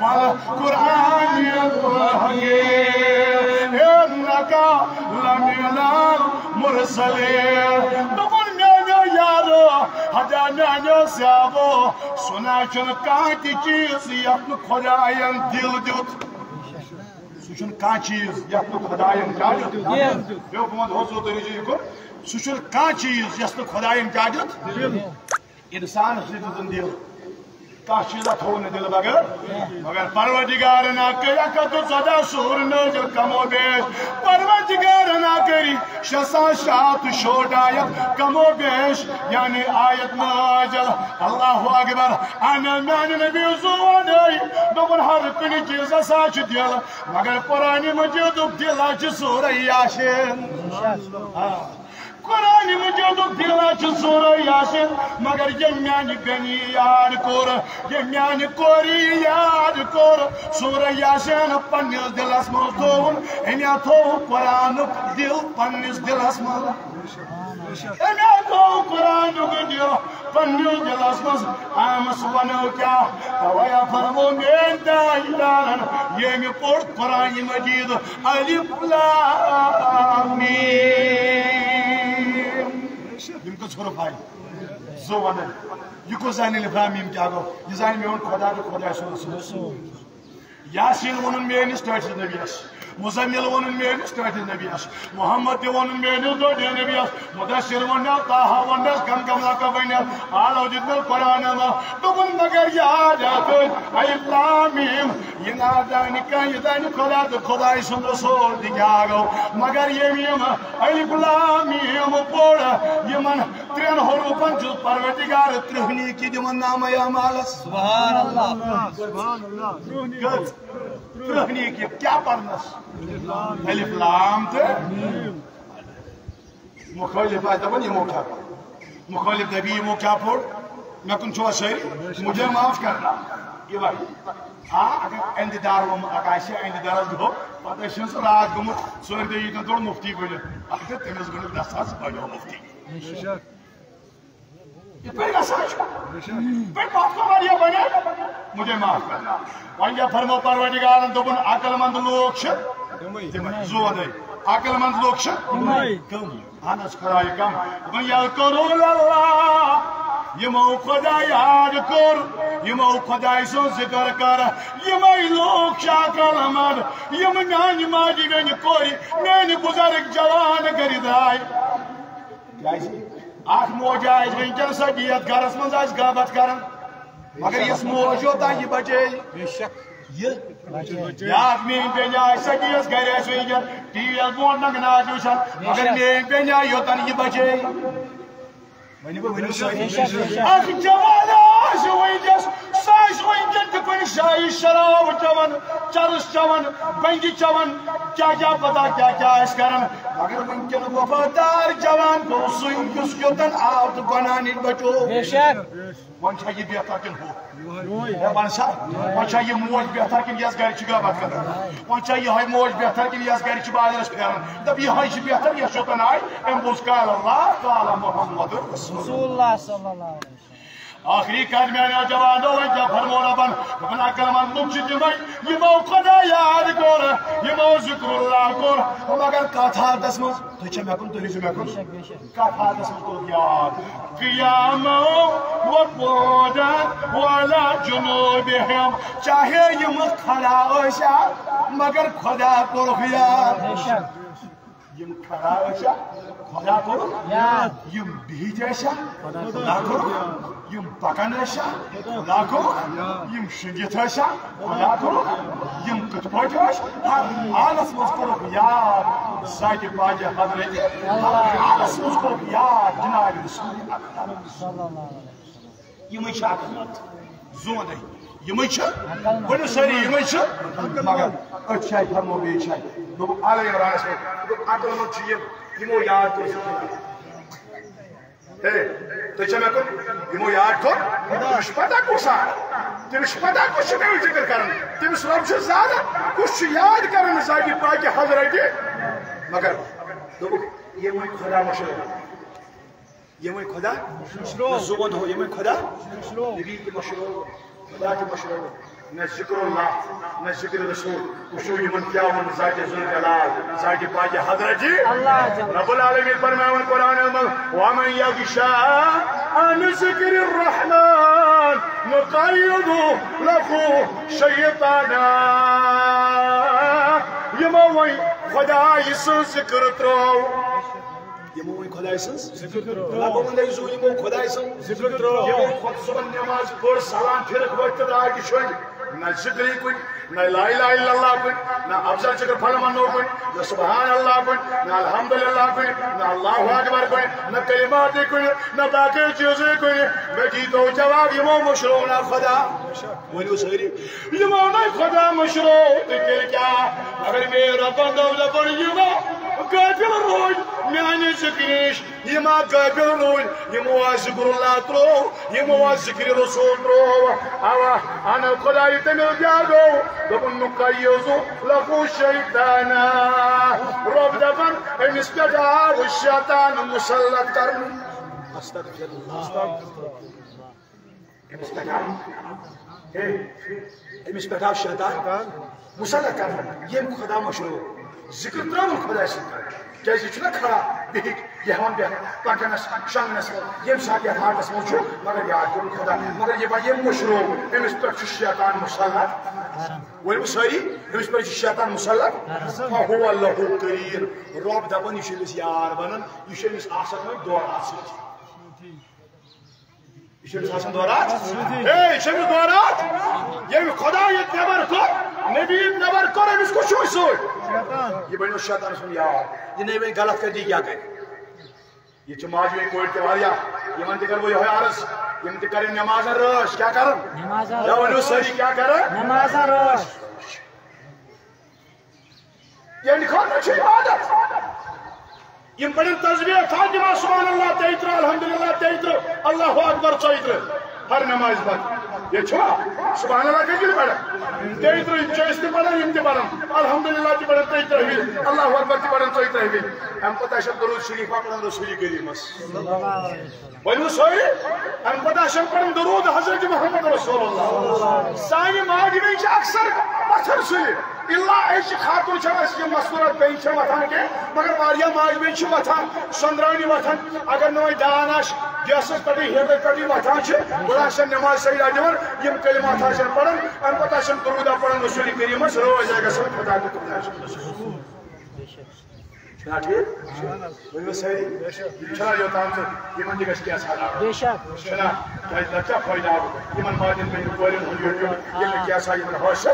والقرآن الحکیم انک لمن المرسلین۔ دوٚپُن، میانیو یارو، ہتا میانیو صحابو، سُہ نہ چھُنہٕ کانٛہہ تہِ چیٖز یتھ نہٕ خۄداین دِل دیُت۔ سُہ چھُنہٕ کانٛہہ چیٖز یتھ نہٕ خۄداین کیٛاہ دیُت۔ دیُت۔ بیٚیہِ بہٕ وَنہٕ حضور تُہۍ روٗزِو یہِ کُن۔ سُہ چھُنہٕ کانٛہہ چیٖز یتھ نہٕ خۄداین کیٛاہ دیُت۔ انسانس دیُت دِل۔ کانٛہہ چیٖزا تھوٚو نہٕ دِلہٕ بغٲر، مگر پروردگارن آ کٔرۍ اکھ ہتھ تہٕ ژۄدہ سورٕ نٲزِل کم و بیش۔ پروردگارن آ کٔرۍ شےٚ ساس شےٚ ہتھ تہٕ شُہٲٹھ آیت کم و بیش، یعنی آیت نٲزِل۔ اللہ اکبر۔ اہن حظ، میانہِ نبی زُوانٕے دوٚپُن، ہر کُنہِ چیٖزس آ چھُ دِل، مگر قرآن مجیدُک دِل آ چھُ سورہ یاسین۔ آ۔ قرآن مجیدُک دِل آ چھُ سورہ یاسین، مگر ییٚمۍ میانہِ بیٚنہِ یاد کوٚر، ییٚمۍ میانہِ کورِ یاد کوٚر، سورہ یاسین پننِس دِلس منٛز تھووُن، أمۍ ہا تھوو قرآنُک دِل پننِس دِلس منٛز۔ أمۍ ہا تھوو قرآنُک دِل پننِس دِلس منٛز۔ آمس ونو کیٛاہ؟ توے ہا فرمو میٲنۍ تاجدارن، ییٚمہِ پوٚر قرآن مجید الف لام میم۔ یِم کٔژ حروف آیہِ؟ زٕ وَنان۔ یہِ کُس زانہِ الف لام میم کیٛاہ گوٚو؟ یہِ زانہِ میون خۄدا تہٕ خۄداے سُنٛد رسول۔ یاسین ووٚنُن میٲنِس ٹٲٹھِس نبیَس، مزمل ووٚنُن میٲنِس ٹٲٹھِس نبیَس، محمد تہِ ووٚنُن میٲنِس ٹٲٹھِس نبیَس، مدثر ووٚننَس، طٰہٰ ووٚننَس، قم قم لقب ووٚننَس، آلو دیُتنَس قرآنَس منٛز۔ دوٚپُن، مگر یاد آسہِ، الف لام میم، یہِ نہ زانہِ کانٛہہ، یہِ زانہِ خدا تہٕ خدایہِ سُنٛد رسول تہِ کیٛاہ گوٚو۔ مگر ییٚمۍ یِم الف لام میم پوٚر، یِمن ترٛٮ۪ن حروٗفن چھُ پروردگار ترٕٛہ نیکی دِوان نامہ اعمالس۔ سبحان اللہ۔ کٔژ؟ ترٕٛہ نیکی۔ کیٛاہ پرنس؟ الف لام تہٕ مخٲلف آسہِ دپان یِمو کیٛاہ پوٚر، مخٲلف دپہِ یِمو کیٛاہ پوٚر، مےٚ کُن چھُوا سٲری؟ مجھے معاف کرنا۔ یہِ وَنہِ۔ آ، اگر اندِ دار ووٚنمُت آسہِ ہا، اندِ دارس گوٚو، پتہٕ ٲسِن سُہ راتھ گوٚمُت، ژورِ دۄہہِ ییٖتن تورٕ مفتی بٔنِتھ۔ اگر تٔمِس گوٚو نہٕ دس ساس بنیو مفتی۔ یِتھ پٲٹھۍ گژھان چھُ۔ یِتھ پٲٹھۍ پتھ کُن واریاہ بنے، مجھے معاف کرنا۔ وۄنۍ کیٛاہ فرمو پروردگارن؟ دوٚپُن، عقل مند لوٗکھ چھِ تِمے۔ زودے۔ عقل مند لوٗکھ چھِ تِمے۔ تِم۔ اہن حظ، خدایہِ کم۔ دوٚپُن، یذکرون اللہ، یِمو خدا یاد کوٚر، یِمو خدایہِ سُنٛد ذکر کر، یِمے لوٗکھ چھِ عقل مند، یِم میانہِ ماجہِ بیٚنہِ کورِ، میٲنۍ بُزرگ جوان کٔرِتھ آے۔ کیازِ؟ اکھ موج آسہِ وٕنکیٚن سۄ بِہِتھ گرس منٛز آسہِ غٲبت کران، مگر یۄس موج یوٚتام یہِ بچے، بے شک۔ یہِ بیٛاکھ میٲنۍ بیٚنہِ آسہِ سۄ بِہِتھ گرِ آسہِ وٕنکیٚن ٹی وی یس برونٛٹھ ننٛگن آسہِ وٕچھان، مگر میٲنۍ بیٚنہِ آیہِ یوٚتن یہِ بچے۔ ؤنِو، ؤنِو سٲری۔ بے شک، بے شک۔ اکھ جوان آسہِ وٕنکیٚس، سُہ آسہِ وٕنکیٚن تہِ کُنہِ جایہِ شراب چٮ۪وان، چرس چٮ۪وان، بنگہِ چٮ۪وان، کیٛاہ کیٛاہ پتہ کیٛاہ کیٛاہ آسہِ کران، مگر وٕنکیٚن وفادار جوان گوٚو سُے، یُس یوٚتن آو تہٕ گۄناہ نِش بچو۔ بے شک۔ وۄنۍ چھا یہِ بہتر کِنہٕ ہُہ؟ ہے، وَن سا، وۄنۍ چھا یہِ موج بہتر کِنہٕ یۄس گرِ چھِ غٲبت کران؟ وۄنۍ چھا یِہوٚے موج بہتر کِنہٕ یۄس گرِ چھِ بازرس پھیران؟ دَپ، یِہوٚے چھِ بہتر، یۄس یوٚتن آیہِ، أمۍ بوٗز قال اللہ، قال محمد رسول۔ رسول اللہ صلی اللہ علیہ وسلم۔ ٲخری کتھ میانیو جوانو، وۄنۍ کیٛاہ فرمو رۄبن؟ دوٚپُن، عقل مند لُکھ چھِ تِمے، یِمو خدا یاد کوٚر، یِمو ذکر اللہ کوٚر، مگر کتھ حالتس منٛز؟ تُہۍ چھا مےٚ کُن؟ تُہۍ روٗزِو مےٚ کُن۔ بے شک، بے شک۔ کتھ حالتس منٛز کوٚرُکھ یاد؟ قیاما وقعودا وعلی جنوبہم۔ چاہے یِم کھڑا ٲسیا، مگر خدا کوٚرُکھ یاد۔ بے شک۔ یِم کھڑا ٲسیا، خدا کوٚرُکھ یاد۔ یِم بِہِتھ ٲسیا، خدا کوٚرُکھ۔ یِم پکان ٲسیا، خدا کوٚرُکھ۔ یِم شٔنگِتھ ٲسیا، خدا کوٚرُکھ۔ یِم کِتھ پٲٹھۍ ٲسۍ؟ ہر حالس منٛز کوٚرُکھ یاد ذاتِ پاکِ حضرتِ۔ ہر حالس منٛز کوٚرُکھ یاد جناب رسول اکرم۔ یِمے چھِ عقل مند۔ زوندے۔ یِمے چھِ۔ ؤنِو سٲری، یِمے چھِ۔ مگر أتھۍ جایہِ فرمو بیٚیہِ جایہِ۔ دوٚپُکھ آلے عمرانس پٮ۪ٹھ۔ دوٚپُکھ عقل مند چھِ یِم، یِمو یاد کوٚر۔ ہے، تُہۍ چھا مےٚ کُن؟ یِمو یاد کوٚر؟ تٔمِس چھُ پتہ کُس آو۔ تٔمِس چھُ پتہ کُس چھُ تٔمِس ذِکر کران۔ تٔمِس رۄب چھُ زانان، کُس چھُ یاد کران ذاتِ پاکِ حضرتِ۔ مگر دوٚپُکھ، یِمَے خدا مٔشرٲو۔ یِمَے خدا مٔشرٲو۔ نہ زُوَن ہو، یِمَے خدا مٔشرٲو۔ نبی تہِ مٔشرٲو، خدا تہِ مٔشرٲو۔ نہ ذکر اللہ، نہ ذکر رسول۔ وٕچھِو یِمن کیٛاہ ووٚن ذاتِ ذوالجلال، ذاتِ پاکِ حضرتِ۔ اللہ جل۔ رب العالمین فرماوان قرآنس منٛز، "ومن یعش عن ذکر الرحمن نقید لہ شیطانا۔" یِمو وۄنۍ خدایہِ سٕنٛز ذکر ترٲو۔ یِمو وۄنۍ خدایہِ سٕنٛز ذِکر ترٲو۔ رۄبو ووٚن، "ہے زوٗ یِمو خۄدایہِ سٕنٛز ذِکر ترٲو۔ یِمو خۄد صُبحن نٮ۪ماز پٔر، سلام پھِرٕکھ، ؤتھۍ تہٕ درٛاے تہٕ شۄنٛگۍ۔ نہ ذِکرٕے کُنہِ، نہ لا اله الا اللہ کُنہِ، نہ افضل ذِکر پھلمنو کُنہِ، نہ سبحان اللہ کُنہِ، نہ الحمدللہ کُنہِ، نہ اللہ اکبر کُنہِ، نہ کلماتٕے کُنہِ، نہ باقٕے چیٖزٕے کُنہِ۔ مےٚ دیٖتو جواب، یِمو مٔشرو نہ خۄدا۔" ؤنِو سٲری، یِمو نَے خۄدا مٔشرو، تہٕ تیٚلہِ کیٛاہ؟ اگر مے رۄبن دوٚپ، دَپُن، یِمو غٲفِل روٗدۍ میٛانہِ ذِکرِ نِش۔ یِم ہا غٲفِل روٗدۍ، یِمو ہا ذِکرُ اللہ ترٛوو، یِمو ہا ذِکرِ رسول ترٛوو۔ اَوا، اَنہٕ خۄدایہِ تٔمِس بیٛاکھ گوٚو، دوٚپُن، "نُقَیِّضُ لَهُ شَیْطَانًا۔" رۄب دَپان، أمِس پٮ۪ٹھ آو شیطان مُسلط کرنہٕ۔ استغفر اللہ۔ أمِس پٮ۪ٹھ آو، ہے، أمِس پٮ۪ٹھ آو شیطان مُسلط کرنہٕ۔ ییٚمۍ خۄدا مٔشرو، ذِکر ترٛٲوٕن خۄداے سُنٛد کران۔ کیٛازِ یہِ چھُنہ کھڑا بِہِتھ؟ بیٚہوان بیٚہوان، پکنس شۄنٛگنس منٛز، ییٚمہِ ساتہٕ یتھ حالتس منٛز چھُ، مگر یاد کوٚرُن خدا۔ مگر یہِ وۄنۍ ییٚمہِ مٔشرو، أمِس پٮ۪ٹھ چھُ شیطان مسلط۔ ؤنِو سٲری، أمِس پٮ۪ٹھ چھُ شیطان مسلط۔ فہو لہو قرین، رۄب دپان، یہِ چھُ أمِس یار بنان، یہِ چھُ أمِس آسان وۄنۍ دوران سۭتۍ۔ یہِ چھُ أمِس آسان دوران۔ ہے، یہِ چھُ أمِس دوران۔ ییٚمہِ خدا ییٚتہِ نٮ۪بر کوٚر، نبی ییٚتہِ نٮ۪بر کوٚر، أمِس کُس چھُ وۄنۍ سۭتۍ؟ یہِ بنیو شیطان سُنٛد یار۔ یہِ نَے وۄنۍ غلط کرِ، یہِ کیٛاہ کرِ؟ یہِ چھِ ماجہِ بیٚنہِ کورِ تہِ واریاہ۔ یِمن تہِ کرٕ بہٕ یِہوٚے عرض، یِم تہِ کرن نمازن رٲچھ۔ کیٛاہ کرن؟ نمازن یا ؤنِو رٲچھ۔ سٲری کیٛاہ کرن؟ نمازن رٲچھ۔ یِہنٛدِ خٲطرٕ چھِ عبادت۔ یِم پرن تسبیح فاطمہ، سبحان اللہ تیٚیہِ ترٕٛہ، الحمدللہ تیٚیہِ ترٕٛہ، اللہ اکبر ژۄیہِ ترٕٛہ۔ ہر نمازِ پتہٕ۔ ییٚتہِ چھُوا؟ سبحان اللہ کٔژِ وِزِ پرن؟ تیٚیہِ ترٕٛہ۔ یِم چھِ أسۍ تہِ پران، یِم تہِ پران۔ الحمدللہ تہِ پران تیٚیہِ ترٕٛہ وِزِ، اللہ اکبر تہِ پران ژۄیہِ ترٕٛہ وِزِ۔ اَمہِ پتہٕ آسن درود شریف پران رسول کریمس۔ ؤنِو سٲری، اَمہِ پتہٕ آسن پران درود حضرت محمد رسول اللہ۔ سانہِ ماجہِ بیٚنہِ چھِ اکثر پتھر سُلہِ۔ الا أسۍ چھِ خاتوٗن چھَنہٕ اَسہِ یہِ مستوٗرات بیٚنہِ چھےٚ وۄتھان کینٛہہ، مگر واریاہ ماجہِ بیٚنہِ چھِ وۄتھان، سۄنٛدراونہِ وۄتھان۔ اگر نہٕ وۄنۍ دان آسہِ، گیسَس پٮ۪ٹھٕے ہیٖٹرَس پٮ۪ٹھٕے وۄتھان چھِ، گوٚو آسن نٮ۪مازِ سجدہ دِوان، یِم کلمات آسن پران، اَمہِ پتہٕ آسن درودہ پران رسول کریٖمَس، رٲچھ آسہِ گژھان خدا تہٕ خۄدایَس۔ چھُنا ٹھیٖک؟ ؤنِو سٲری؟ یِم چھِنا یوٚتام تہٕ یِمن تہِ گژھِ کینٛہہ سا بے شک۔ چھُنا؟ کیٛازِ نتہٕ کیٛاہ فٲیدٕ آو یِمن ماجن بیٚنٮ۪ن کورٮ۪ن ہُنٛد یوٚت یُن، ییٚلہِ نہٕ کینٛہہ سا یِمن حٲصِل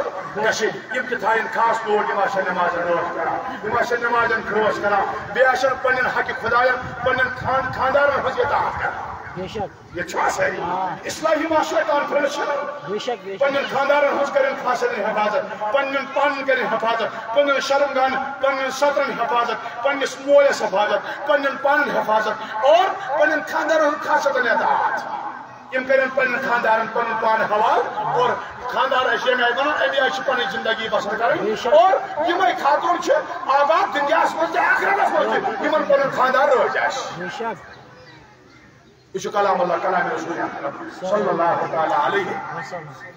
گژھِ؟ یِم تہِ تھاین خاص طور، یِم آسن نٮ۪مازن رٲچھ کران، یِم آسن نٮ۪مازن خٲص کران، بیٚیہِ آسن پننٮ۪ن حقہِ خۄداین، پننٮ۪ن خان-، خاندارن ہٕنٛز اطاعت کران۔ بے شک۔ ییٚتہِ چھُ آسٲنی۔ آ۔ اصلاحی معاشرہ کانفرنس چھِ۔ بے شک، بے شک۔ پننٮ۪ن خاندارن ہٕنٛز کٔرِن خاصن ہٕنٛز حفاظت، پننٮ۪ن پانن کٔرِن حفاظت، پننٮ۪ن شرمگاہن، پننٮ۪ن سترن حفاظت، پننِس مٲلِس حفاظت، پننٮ۪ن پانن حفاظت اور پننٮ۪ن خاندارن ہٕنٛز خاصن اطاعت۔ یِم کٔرِن پننٮ۪ن خاندارن پنُن پان حوالہٕ اور خاندار آسہِ ییٚمہِ آیہِ بنان، اَمی آیہِ چھِ پنٕنۍ زندگی بسر کرٕنۍ۔ بے شک۔ اور یِمے خاتوٗن چھِ آباد دُنیاہس منٛز تہِ آخرتس منٛز تہِ، یِمن پنُن خاندار رٲضۍ آسہِ۔ بے شک۔ یہِ چھُ کلام اللہ، کلام رسول اکرم صلی اللہ تعالیٰ علیہ۔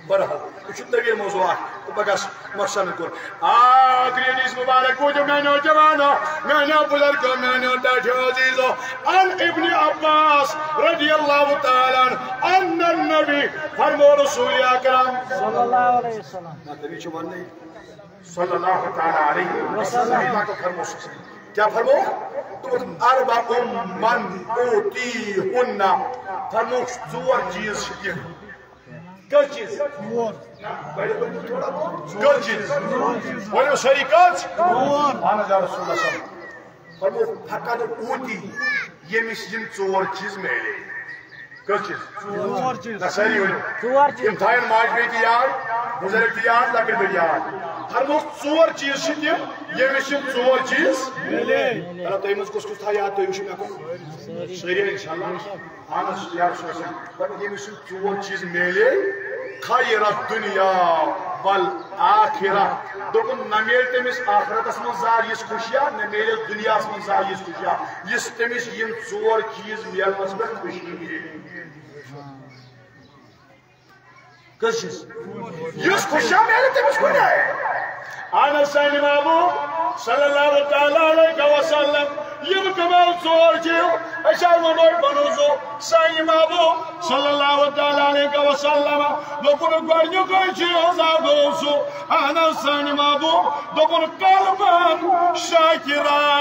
بہرحال، یہِ چھُ طویل موضوع اکھ، تہٕ بہٕ گژھٕ مۄخصرن کُن۔ آ، گریڈیز مبارک بوٗزِو میانیو جوانو، میانیو بزرگو، میانیو ٹاٹھیو عزیزو۔ عن ابن عباس رضی اللہ تعالیٰ عنہ، ان النبی، فرمو رسول اکرم۔ صلی اللہ علیہ وسلم۔ نہ، تٔمِس چھُ وَننٕے۔ صلی اللہ تعالیٰ علیہ وسلم۔ وسلم۔ پاکو فرموو۔ کیٛاہ فرموو؟ دوٚپُکھ، "اربع من اوتیہن"۔ فرمووُکھ، ژور چیٖز چھِ تِم۔ کٔژ چیٖز؟ ژور۔ کٔژ چیٖز؟ ؤنِو سٲری، کٔژ؟ ژور۔ اہن حظ، یا رسول اللہ صلی اللہ علیہ وسلم۔ فرمووُکھ، "فقد اوتی"، ییٚمِس یِم ژور چیٖز میلے۔ کٔژ چیٖز؟ ژور چیٖز۔ نہ، سٲری ؤنِو۔ ژور چیٖز۔ یِم تھاون ماجہِ بیٚنہِ تہِ یاد، بُزرگ تہِ یاد، لۄکٕٹۍ بٔڑۍ یاد۔ فرمووُکھ، ژور چیٖز چھِ تِم، ییٚمِس یِم ژور چیٖز میلے۔ مطلب، تۄہہِ منٛز کُس کُس تھاو یاد، تُہۍ وٕچھِو مےٚ کُن۔ سٲری۔ سٲری، انشاءاللہ۔ اہن حظ، یا رسول اللہ۔ فرمووُکھ، ییٚمِس یِم ژور چیٖز میلے، خیر الدنیا والآخرہ۔ دوٚپُن، نہ میلہِ تٔمِس آخرتس منٛز زانٛہہ یِژھ خوشیا، نہ میلٮ۪س دُنیاہس منٛز زانٛہہ یِژھ خوشیا، یِژھ تٔمِس یِم ژور چیٖز میلنس پٮ۪ٹھ خوشی میلہِ۔ کٔژ چیٖز؟ یُس خوشیا میلہِ تٔمِس کُنہِ۔ اہن حظ، سانہِ محبوب صلی اللہ تعالیٰ علیہ وسلم، یِم کمال ژور چیٖز أسۍ حظ وَنو، بنوزو سانہِ محبوب صلی اللہ تعالیٰ علیہ وسلم۔ دوٚپُن گۄڈٕنیُکُے چیٖز اکھ گوٚو سُہ، اہن حظ، سانہِ محبوب، دوٚپُن قلباً شاکرا۔